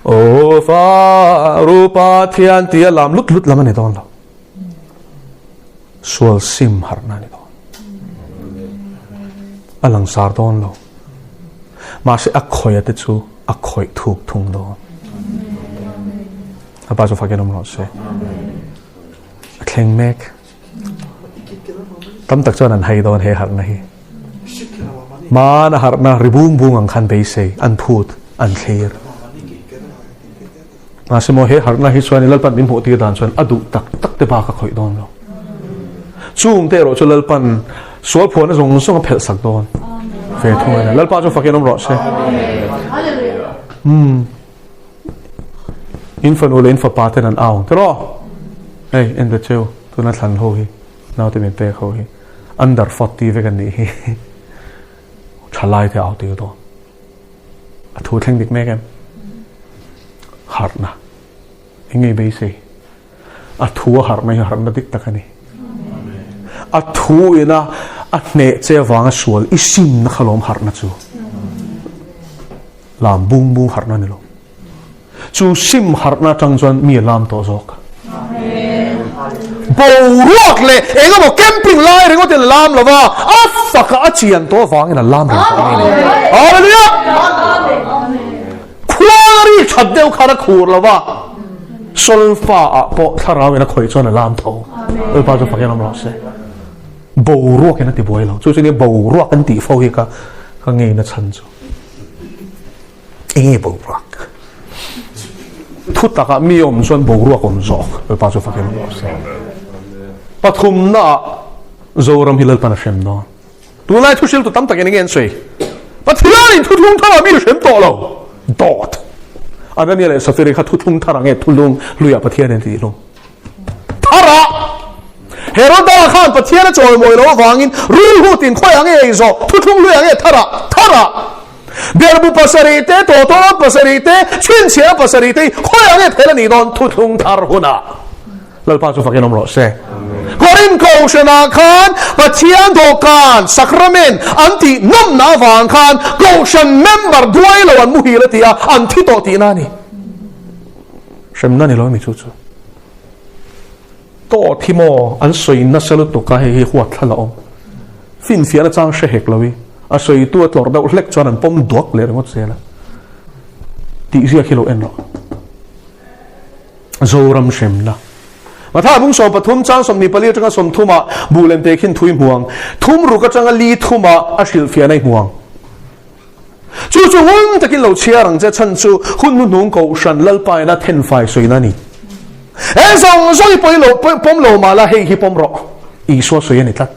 Speaker 2: Aw fa rupa thian tia lam lut lut lam a ni dawn lo. Sual sim harhna a ni dawn. A langsar dawn lo. Mahse a khawih a te chu a khawih thuk thung dawn. A pa chu fakin awm rawh se. A thleng mek. Tam tak chuan an hai dawn he harhna hi. Hmana harhna ri bung bung ang khan beisei an phut an thlir. Mahse maw he harhna hi chuan Lalpan min hmuh tir dan chuan a duh tak tak te bak a khawih dawn lo. Chung te erawh chu Lalpan sual phuahna zawng zawng a phelh sak dawn. Ve thung a ni. Lalpa chu fakin awm rawh se. Hmm. In fanu leh in fapa ten an au tiraw? Hei en ta cheu tuna thlan ho hi naute min pek ho hi under 40 vek an nih hi. Thalai te au tir dawn. A thu thleng dik mek em? Harhna. Eng nge beisei? A thu a harhna hi harhna dik tak a ni. A thu ina a hneh che avanga sual i simna kha lawm harhna chu. Lam bung bung harhna a ni lo. Chu sim harhna atang chuan mi a lam tawh zawk. Boruak leh eng emaw camping lai ringawt in a lam lo va, a faka a chian tawh avangin a lam reng tawh mai a ni. Hallelujah! Khuangari that deuh khan a khur lo va, solfa ah pawh thlarau in a khawih chuan a lam tho. Lalpa chu fakin awm rawh se. Boruak in a ti buai lo. Chu chu nia boruak an tih fo hi ka ka ngei na chhan chu. Enge boruak? Thu takah mi awm chuan boruak awm zawk. Lalpa chu fakin awm rawh se. Pathumna ah Zoram hi Lalpan a hrem dawn. Tunlai thu hriltu tam takin enge an sawi? Pathianin thuthlung tharah mi hrem tawh lo. Dawt. Anania leh Safiri kha thuthlung thar ange thulung hluiah Pathianin a tih hlum. Tharah! Heroda khan Pathian a chawimawi loh avangin rulhutin khawi ange ei zawh thuthlung hlui ange tharah tharah! Berbu pasarih te, tawtawt pasarih te, chhinchhiah pasarih te hi khawi ange phel a nih dawn thuthlung thar hunah. Lalpa chu fakin awm rawh se. Korinth kohhranah khan Pathian dawhkan, sacrament, an tih nawmna avang khan kohhran member duai lo an muhil a ti a, an thi tawh tihna a ni. Hremna ni lo mi chu chu. Tawh thi maw an sawi nasa lutuk a hei hi huat thla la awm. Finfiahna chang hre hek lo i a sawitu a tlawrh deuh hlek chuan an pawm duak leh ringawt zel a. Tih ziak hi lo en rawh. Zoram hremna. Matha bung 13 chang 24 atanga 30 ah buh lem te khin thui hmuang. Thum ruk atanga li thum ah a hrilhfiahna i hmuang. Chu chu hun takin lo chhiar ang che chhan chu hun hnuhnung kohhran Lalpa ina thenfai sawina a ni. He zawng zawng i pawi lo pawm lo mah la hei hi pawm rawh. Isua sawi a ni tlat.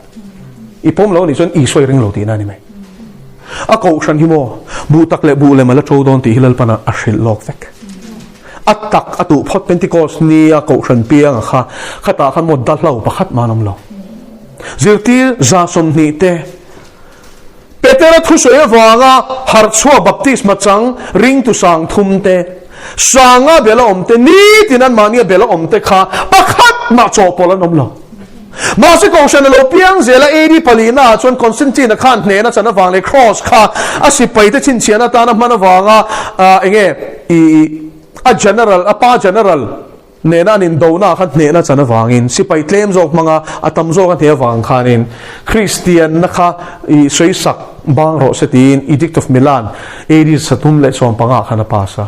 Speaker 2: I pawm lo a nih chuan Isua i ring lo tihna a ni mai. A kohhran hi maw buh tak leh buh lem a la ṭo dawn tih hi Lalpan a hrilh lawk vek. A tak a tuh phawt Pentecost ni a kohhran piang a kha khatah khan maw dahlo pakhat mah an awm lo. Zirtir 20 te Petera thusawi avanga harhchhuah baptisma chang ringtu sang thum te, sanga bela awm te, nitin anmahnia bela awm te kha pakhat mah chawhpawlh an awm lo. Mahse kohhran a lo piang zel a, AD palina ah chuan Constantine-a khan hnehna chan avang leh Cross kha a sipaite chhinchhiahna atana hman avanga enge i a general, a pa general, Nena an indona kha hnehna chan avangin sipai tlem zawk hmanga a tam zawk a hneh avang khanin Kristianna kha i sawisak bang rawh se tiin Edict of Milan AD 315 khan a pass a.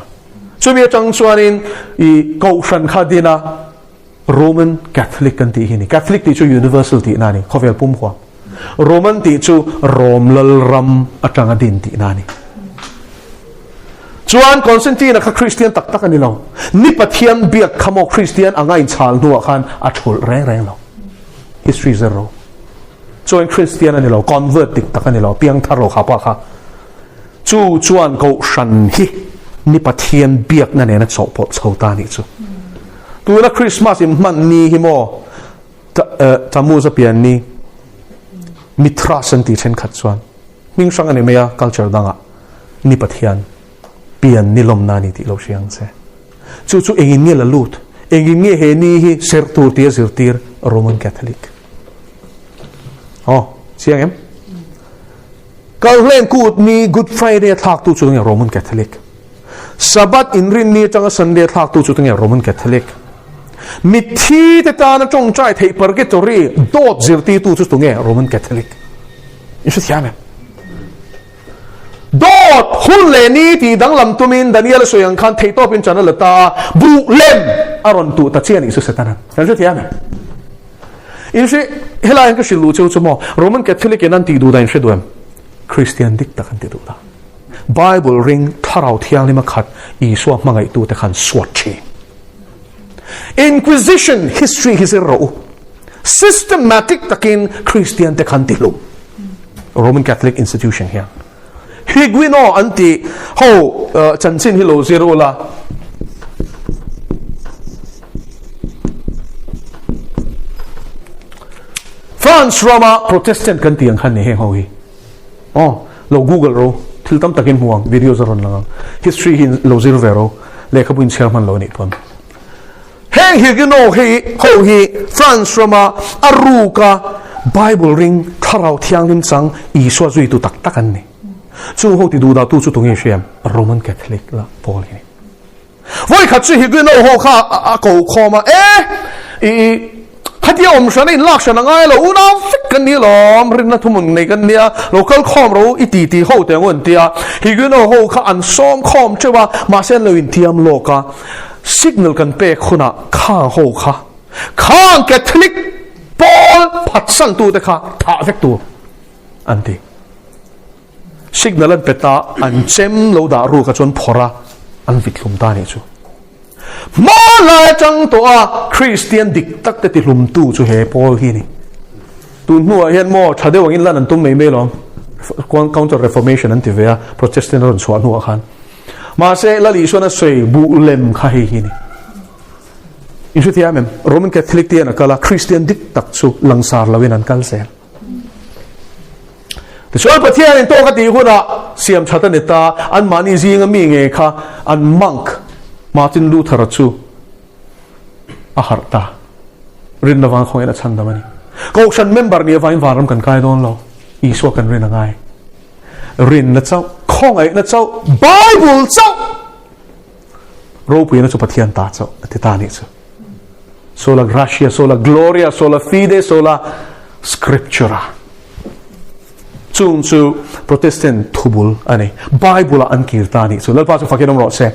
Speaker 2: Chumi atang chuanin i Kohhran kha din a Roman Catholic kan tih hi a ni. Catholic tih chu universal tihna a ni, khawvel pum huam. Roman tih chu Rom lalram atanga din tihna a ni. Chuan Constantine-a kha Kristian tak tak a ni lo. Ni Pathian biak kha maw Kristian anga inchhal hnuah khan a thulh reng reng lo. History zero. Chuan Kristian a ni lo, convert dik tak a ni lo, piangthar lo kha pa kha. Chu chuan Kohhran hi Ni Pathian biakna nena chawhpawlh chho ta a nih chu. Tuna Christmas in hman ni hi maw Tammuz a pian ni Mithras an tih thenkhat chuan hming hrang a ni mai a culture dangah Ni Pathian pian ni lawmna a ni tih lo hria ang che. Chu chu engin nge la lut? Engin nge he ni hi serh tur tia zirtir Roman Catholic? Aw, chiang em? Kalhlen kut ni Good Friday a thlak tu chu nge Roman Catholic? Sabbath inrin ni atanga Sunday a thlak tu chu nge Roman Catholic? Mitthi te tana tawngtai theih purgatory dawt zirtirtu chu tunge Roman Catholic? I hrethiam em? Dawt hun leh ni tih danglam tumin Daniel a sawi ang khan theihtawpin chan a la ta a, buh lem a rawn tuh ta chiah a nih chu Setana. Kan hrethiam em? In hre, helai hian ka hrilh luh cheu chu maw, Roman Catholic in an tih duh dan in hre duh em? Christian dik tak an ti duh ta. Bible ring Thlarau Thianghlim a khat Isua hmangaihtute khan suat thin. Inquisition history hi zir rawh u. Systematic takin Christian te khan ti hlum. Roman Catholic institution hian. Huguenot an ti ho chanchin hi lo zir ula. France rama Protestant kan ti ang khan ni heng ho hi. Oh, lo Google ro, thil tam takin hmu ang, videos a rawn lang ang. History hi lo zir ve ro, lehkhabu in chhiar hman lo a nih pawn. Heng Huguenot hi ho hi France rama a ruka Bible ring, Thlarau Thianghlim chang, Isua zuitu tak tak an ni. Chung ho ti duhdah tu chu tunge hriam? Roman Catholic la pawl hi ni. Vawi khat chu Huguenot ho kha a ko khawm a, E! I khatia awm hran a inlak hran a ngai lo, unau vek kan ni alawm, rinna thuhmun nei kan nia, lo kal khawm ro i ti ti ho teh ang u an ti a. Huguenot ho kha an sawm khawm teuh a, mahse an lo intiam lawk a, signal kan pek hunah khang ho kha khang Catholic pawl phatsantute kha thah vek tur an ti. Signal an pet a, an chem lo dah ruk a chuan phawrh a, an vit hlum ta nih chu. Hma lai atang tawh a Kristian dik tak te ti hlumtu chu he pawl hi a ni. Tun hnuah hian maw tha deuh angin lan an tum mai mai lawm. Counter Reformation an ti ve a, Protestant a rawn chhuah hnuah khan. Mahse Lal Isuan a sawi buh lem kha hei hi a ni. In hrethiam em? Roman Catholic te hian a kal a, Kristian dik tak chu langsar loin an kal zel. Tichuan Pathianin tawk a tih hunah siam that a ni ta, anmahni zinga mi nge kha an monk Martin Luther-a chu a harh ta. Rinna vang khawngin a chhandam a ni. Kohhran member nih avangin vanram kan kai dawn lo, Isua kan rin a ngai. Rinna chauh, khawngaihna chauh, Bible chauh! Ropuina chu Pathian ta chauh a ti ta nih chu. Sola gratia, sola gloria, sola fide, sola scriptura. Chung chu Protestant thubul a ni. Bible-ah an kir ta nih chu. Lalpa chu fakin awm rawh se.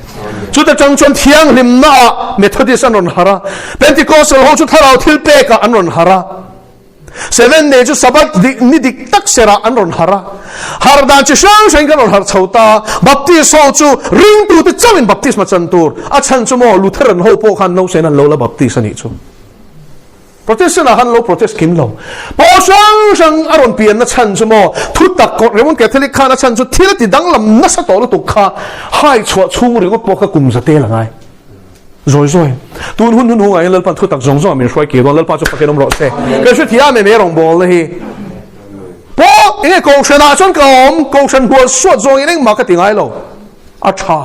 Speaker 2: Chuta chang chuan thianghlimnaah Methodist an rawn har a. Pentecostal ho chu thlarau thil pekah an rawn har a. Seven day chu Sabbath dik ni dik tak serah an rawn harh a, harh dan chi hrang hrangin kan rawn harh chho ta. Baptist ho chu ringtute chauhin baptisma chan tur, a chhan chu maw Lutheran ho pawh khan nausen an lo la baptist a nih chu. Protestant ah khan lo protest kim lo. Pawl hrang hrang a rawn pianna chhan chu maw thutak Roman Catholic khan a chhan chu thil a ti danglam nasa tawh lutuk kha hai chhuah chhung ringawt pawh kha kum za tel a ngai. Zawi zawi. Tun hun hun hungah hian Lalpan thu tak zawng zawng min hruai kir dawn. Lalpa chu fakin awm rawh se. Kan hrethiam em he rawngbawlna hi. Pawh enge kohhranah chuan ka awm, kohhran hual suat zawngin engmah ka ti ngai lo. A tha.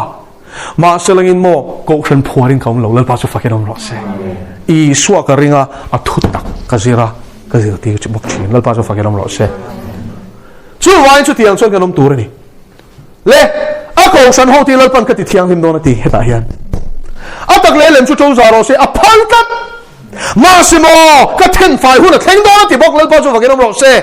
Speaker 2: Mahse langin maw kohhran phuarin ka awm lo. Lalpa chu fakin awm rawh se. Isua ka ring a, a thu tak ka zir a, ka zirtir bawk thin. Lalpa chu fakin awm rawh se. Chuvangin chutiang chuan kan awm tur a ni. Le, a kohhran ho ti Lalpan ka ti thianghlim dawn a ti hetah hian. A tak leh lem chu to za rawh se, a phal tlat. Mahse maw, ka then fai hun a thleng dawn a ti bawk, Lalpa chu vakin awm rawh se.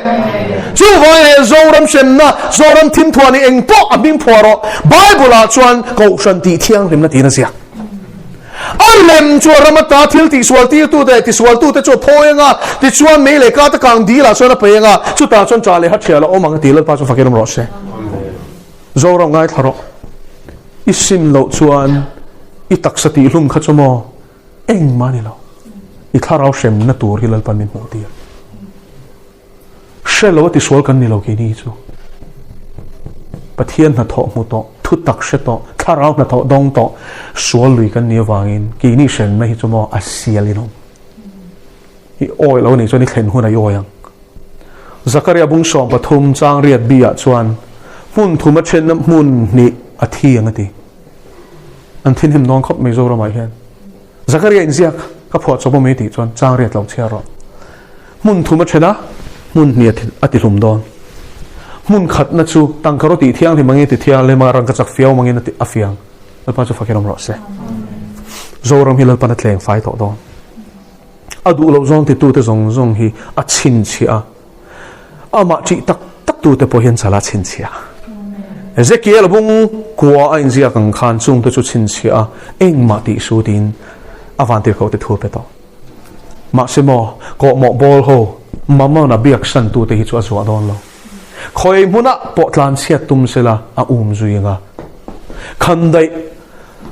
Speaker 2: Chuvangin he Zoram hremna, Zoram thimthuah ni eng pawh a hming phuah rawh. Bible-ah chuan kohhran tih thianghlimna tiin a ziak. A lem chu a ram ata thil tihsual tirtute leh tisualtute chu a phawi ang a, tichuan mei leh kata kang dilah chuan a pei ang a, chutah chuan ṭah leh hathial a awm ang a ti. Lalpa chu fakin awm rawh se. Zoram ngaithla rawh. I sim loh chuan i taksa tihhlum kha chu maw engmah a ni lo. I thlarau hremna tur hi Lalpan min hmuh tir. Hre lo a tisual kan ni lo keini hi chu. Pathian hnathawh hmu tawh, thutak hre tawh, thlarau hnathawh dawng tawh, sual lui kan nih avangin keini hrenna hi chu maw a sial in awm. I awi lo nih chuan i thlen hun a i awi ang. Zakaria bung 13 chang riat bi ah chuan hmun thum a thenna hmun hnih a thi ang a ti. An thinhim dawn khawp mai Zoramah hian. Zakaria inziak ka phuah chawp awm i tih chuan chang riat lo chhiar rawh. Hmun thum a then a, hmun hnih a ti hlum dawn. Hmun khatna chu tangka rawh tih thianghlim angin ti thianghlim a, rangka chak fiau angin a fiang. Lalpa chu fakin awm rawh se. Zoram hi Lalpan a tleng fai tawh dawn. A duh loh zawng titute zawng zawng hi a chhinchhiah a. Amah ṭih tak tak tute pawh hian chala chhinchhiah. Ezekiel bung kua a inziak ang khan chungte chu chhinchhiah a, engmah tih su tiin a vantirhkoh te thu a pe tawh. Mahse maw, kawhmawh bawl ho Mammon-a biak san tute hi chu a zuah dawn lo. Khawi hmunah pawh tlanchhiat tum sela a um zui ang a. Khandaih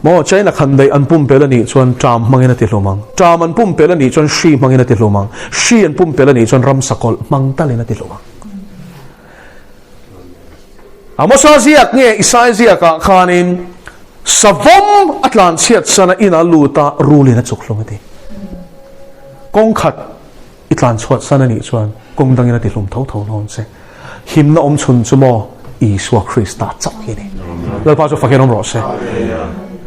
Speaker 2: Maw, China khandaih an pumpelh a nih chuan ṭam hmangin a ti hlum ang. Ṭam an pumpelh a nih chuan hri hmangin a ti hlum ang. Hri an pumpelh a nih chuan ramsa kawlh hmang talin a ti hlum ang. Amosa ziak nge Isai ziakah khanin savawm a tlanchhiat sana ina lut a rulin a chuk hlum a ti. Kawng khat i tlanchhuat san a nih chuan kawng dangin a ti hlum tho tho dawn che. Himna awm chhun chu maw Isua Krista chauh hi a ni. Lalpa chu fakin awm rawh se.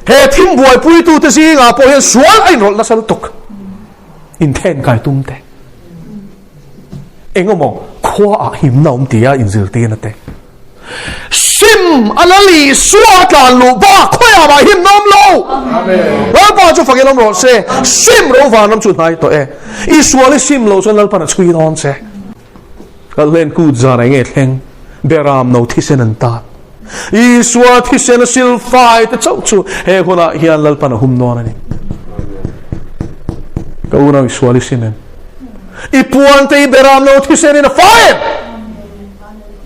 Speaker 2: He thim buaipuitute zingah pawh hian sual a inrawlh nasa lutuk. Inthen kai tum te. Engemaw khua ah himna awm tia inzirtirna te. Sim a Lal Isua a tlan luh bak khawiah mah himna awm lo. Lalpa chu fakin awm rawh se. Sim ro vanram chu hnai tawh e. I sual i sim lo chuan Lalpan a chhui dawn che. Kalhlen kut zan eng nge thleng? Beram no thisen an tat. Isua thisen a sil fai te chauh chu he hunah hian Lalpan a hum dawn a ni. Ka unau i sual i sim em? I puan te i beram no thisen in a fai em?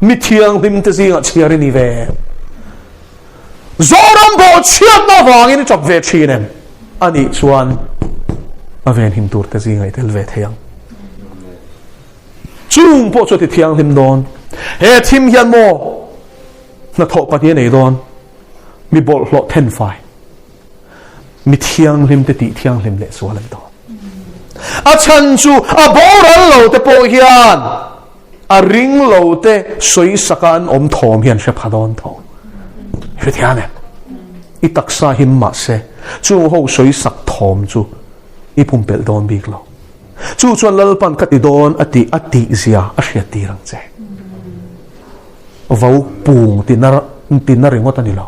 Speaker 2: Mi thianghlim te zingah chhiar i ni ve em? Zoram bawhchhiatna avangin i tap ve thin em? A nih chuan a venhim tur te zingah i tel ve thei ang. Chung pawh chu a ti thianghlim dawn. He thim hian maw hnathawh pahnih a nei dawn? Mi bawlhhlawh thenfai, mi thianghlim te tih thianghlim leh sual an dawn. A chhan chu a boral lo te pawh hian a ring lo te sawisaka an awm thawm hi an hre pha dawn tho. Hrethiam em? I taksa him mahse chung ho sawisak thawm chu i pumpelh dawn bik lo. Chu chuan Lalpan ka ti dawn a tih a tih zia a hriat tir ang che. Vo pung tina tina ringawt a ni lo.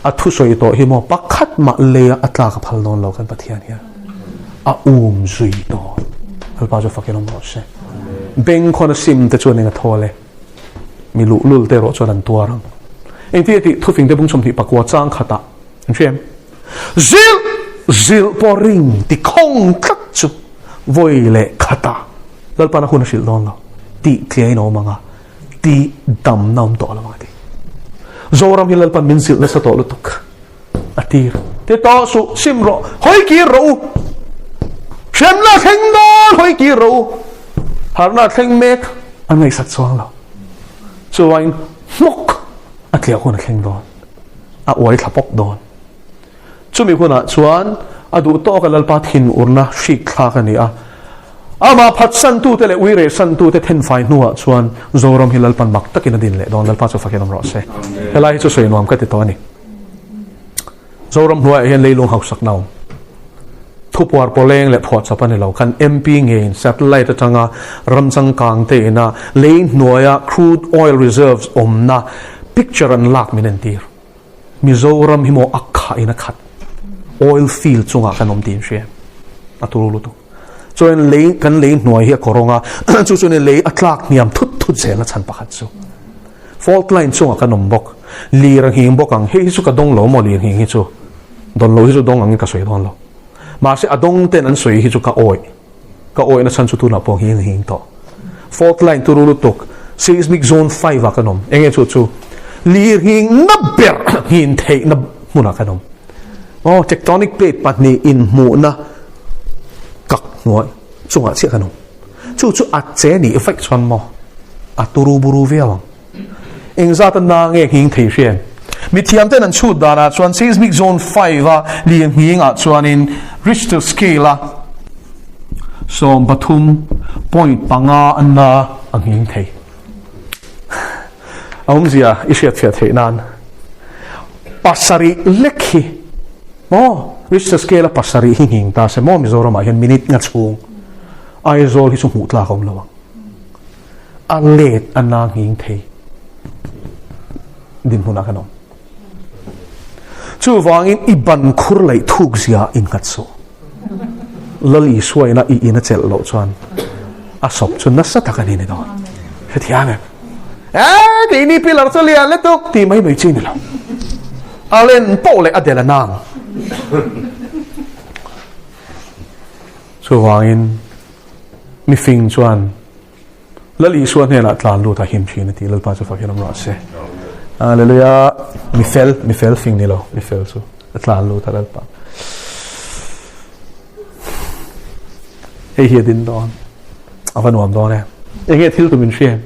Speaker 2: A thusawi tawh hi maw pakhat mah leia a tlak a phal dawn lo kan Pathian hian a um zui dawn. Lalpa chu fakin awm rawh se. Bengkhawn a sim te chuan eng a thawl e. Mi luhlul te erawh chuan an tuar ang. Engtin a tih thufing te bung 24 chang khatah an hria em? Zilh zilh pawh ring ti khawng tlat chu vawi leh khata Lalpana hun a hrilh dawn lo tih tliain a awm ang a, tih damna awm tawh lo ang a ti. Zoram hi Lalpan min zilh nasa tawh lutuk a tir. Ti tawh suh, sim rawh, hawi kir rawh u. Hremna thleng dawn hawi kir rawh u. Harhna thleng mek an ngaihsak chuang lo. Chuvangin hmawk a tliah hun a thleng dawn. A uai thla pawp dawn. Chumi hunah chuan a duh tawka Lalpa thinurna hrik thlak a ni a. Amah phatsantute leh uirehsantute thenfai hnuah chuan Zoram hi Lalpan mak takin a din leh dawn. Lalpa chu fakin awm rawh se. Helai hi chu sawi nuam ka ti tawh a ni. Zoram hnuaiah hian leilung hausakna a awm. Thupuar pawleng leh phuahchawp a ni lo. Kan MP ngeiin satellite atanga ram changkang te ina lei hnuaia crude oil reserves awmna picture an lak min entir. Mizoram hi maw a khah in a khat. Oil field chungah kan awm tih in hria. A turu lutuk. Chuan lei kan lei hnuai hi a kawrawng a, chu chuan lei a tlak hniam thut thut zel a chhan pakhat chu. Fault line chungah kan awm bawk. Lir a nghing bawk ang. Hei hi chu ka dawng lo maw lir nghing hi chu. Dawn lo hi chu dawng angin ka sawi dawn lo. Mahse a dawng ten an sawi hi chu ka awih. Ka awihna chhan chu tunah pawh nghing nghing tawh. Fault line turu lutuk seismic zone 5 ah kan awm. Enge chu chu lir nghing na ber nghin theihna hmunah kan awm. Aw tectonic plate pahnih inhmuhna kak hnuai chungah chiah kan awm. Chu chu a che nih vaih chuan maw a turu buru viau ang. Engzat a na nge nghing thei hrian? Mithiam ten an chhut danah chuan seismic zone 5 a lir nghing ah chuanin Richter scale a 13.5 a na a nghing thei. A awmzia i hriatfiah theih nan pasarih lek hi maw Richter scale a pasarih hi nghing ta se maw Mizoram ah hian minute nga chhung Aizawl hi chu hmuh tlak a awm lo ang. A let a na nghing thei dinhmunah kan awm. Chuvangin i ban khur laih thuk zia innghat suh. Lal Isua ina i in a chelh loh chuan a sawp chu nasa tak a ni ni dawn. Hrethiam em? Eh, keini pillar chu lian lutuk tih mai mai chi ni lo. A len poh leh a del a nang. Chuvangin mi fing chuan Lal Isua hnenah tlan lut a him thin a ti. Lalpa chu fak hian awm rawh se. Hallelujah. Mi fel, mi fel fing ni lo, mi fel chu a tlan lut a Lalpa. Hei hi a din dawn. A va nuam dawn e. Enge thil tum in hria em?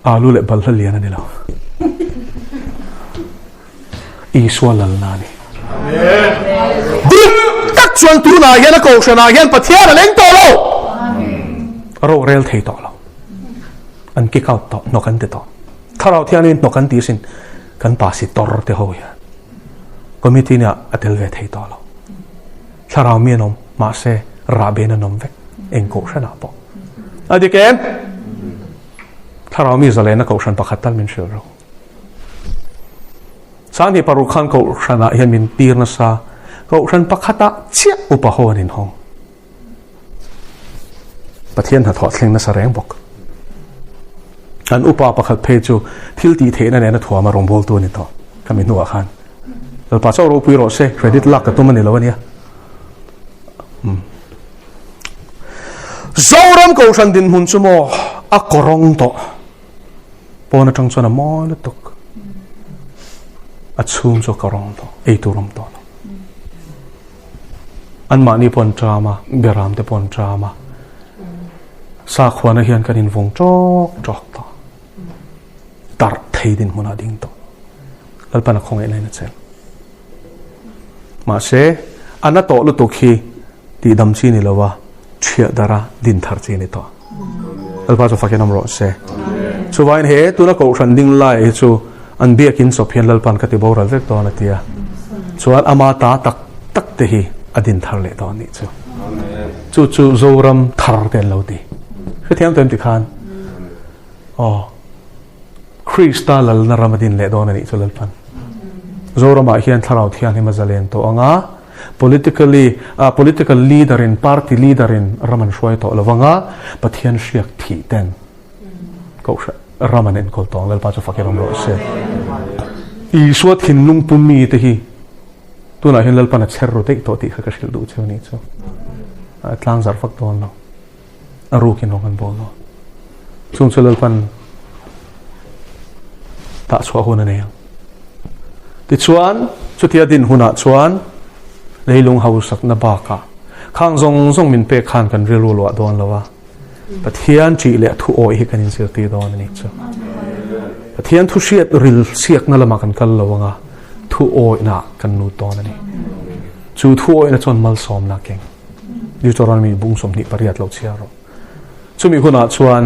Speaker 2: Alu leh balhla lian a ni lo. Isua lalna a ni. Dik tak chuan tunah hian a kohhranah hian Pathian a leng tawh lo. Rorel thei tawh lo. An kick out tawh, hnawk an ti tawh. Thlarau thiangin hnawk an ti sin kan pasitor te ho hian committee nia a tel ve thei tawh lo. Thlarau mi an awm, mahse rahben an awm vek. Eng kohhranah pawh. A dik em? Thlarau mi zalena kohhran pakhat tal min hrilh ro. Sanghnih paruk khan kohhranah hian min tir nasa. Kohhran pakhatah chiah upa ho an inhawng. Pathian hnathawh thleng nasa reng bawk. An upa pakhat phei chu thil tih theihna nena thuama rawngbawltu a ni tawh. Khami hnuah khan Lalpa chauh ropui rawh se, credit lak ka tum a ni lo a nia. Hmm. Zoram Kohhran dinhmun chu maw a kawrawng tawh. Pawn atang chuan a mawi lutuk. A chhung chu a kawrawng tawh, ei tur awm tawh lo. Anmahni pawh an ṭam a, beram te pawh an ṭam a. Sakhuana hian kan invawng ṭawk ṭawk tawh. Tarh thei dinhmunah ding tawh. Lalpan a khawngaih lain a chelh. Mahse, a na tawh lutuk hi tihdam chi ni lova ṭhiah dara din thar chi a ni tawh. Lalpa chu fakin awm rawh se. Chuvangin he tuna kohhran ding lai hi chu an biakin chawp hian Lalpan ka ti boral vek dawn a ti a. Chuan ama ta tak tak te hi a din thar leh dawn nih chu. Chu chu Zoram thar te an lo ti. Hrethiam tawh em ti khan? Aw. Krista lalna ram a din leh dawn a nih chu Lalpan. Zoramah hian Thlarau Thianghlim a zalen tawh ang a, politically, political leader in, party leader in ram an hruai tawh lo vang a, Pathian hriak thih ten Kohhran ram an enkawl tawh ang. Lalpa chu fak ram rawh se. Isua thinlung pu mi te hi tunah hian Lalpan a chher ru daih tawh tih kha ka hrilh duh cheu a nih chu. A tlang zarh fak dawn lo. A rukin rawng an bawl dawn. Chung chu Lalpan tah chhuah hun a nei ang. Tichuan, chutia din hunah chuan leilung hausakna bakah khang zawng zawng min pek khan kan rilru luah dawn lo a. Pathian ṭih leh thu awih hi kan inzirtir dawn a nih chu. Pathian thu hriat ril siakna lamah kan kal lo ang a, thu awihna kan lut dawn a ni. Chu thu awihna chuan malsawmna a keng. Deuteronomy bung 28 lo chhiar rawh. Chumi hunah chuan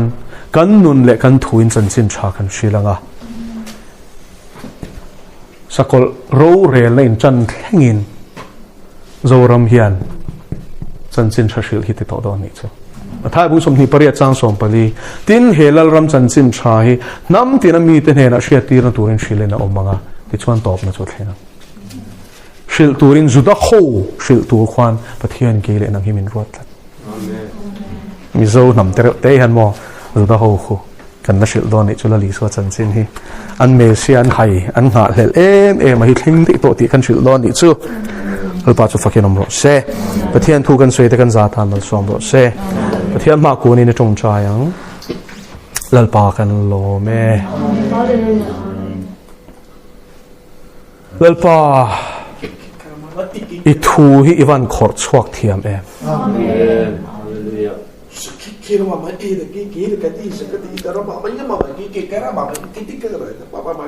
Speaker 2: kan nun leh kan thuin chanchin tha kan hril ang a. Sakawlh rorelna in tan thlengin Zoram hian chanchin tha hrilh hi ti tawh dawn nih chu. Mathai bung 28 chang 14 Tin, he Lalram chanchin tha hi hnam tina mite hnenah hriattirna turin hrilhin a awm ang a, tichuan tawpna chu a thleng ang. Hrilh turin Juda ho hrilh tur khuan Pathian kei leh nang hi min ruat tlat. Mizo hnam te reuh te hian maw Juda ho khu kan la hrilh dawn nih chu Lal Isua chanchin hi an Messiah an hai an nghahhlelh em em a hi thleng daih tawh tih kan hrilh dawn nih chu. Lalpa chu fakin awm rawh se. Pathian thu kan sawi te kan za tan malsawm rawh se. Pathian hma kunin i tawngtai ang. Lalpa kan lawm e. Lalpa, i thu hi i van khawrh chhuak thiam em?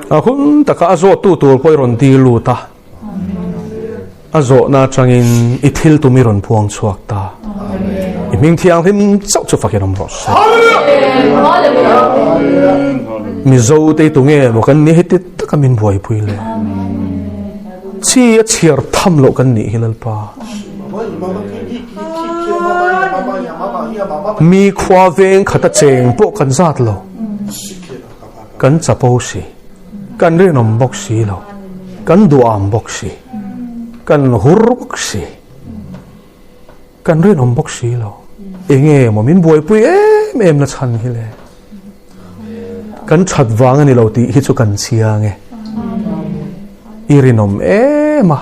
Speaker 2: A hun taka a zawhtu tur pawh i rawn dil lut a, a zawhna atangin i thil tum i rawn puang chhuak ta. I hming thianghlim chauh chu fakin awm rawh se. Mizo te i tunge maw kan ni heti taka min buaipui le. Chi a chhiar tham loh kan nih hi Lalpa. Mi khua veng khata cheng pawh kan zat lo. Kan chapo si. Kan rinawm bawk si lo. Kan duham bawk si. Kan hur bawk si. Kan rinawm bawk si lo. Enge maw min buaipui em em na chhan hi le. Kan that vang a ni lo tih hi chu kan chiang e. I rinawm em a.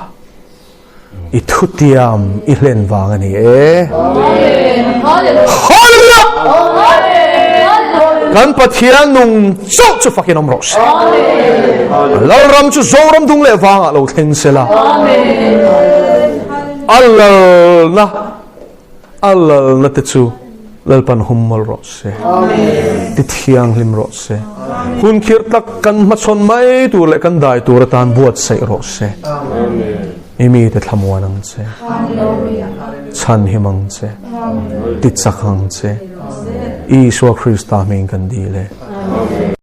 Speaker 2: I thutiam i hlen vang a ni e. Hallelujah! Kan Pathian nung chauh chu fakin awm rawh se. Lalram chu Zoram dung leh vangah lo thleng sela. A lalna, a lalna te chu Lalpan hum mawlh rawh se. Ti thianghlim rawh se. Hun khirh tak kan hmachhawn mai tur leh kan dai tur atan buatsaih rawh se. I mite thlamuan ang che. Chhanhim ang che. Ti chak ang che. Isua Krista hming kan dil e.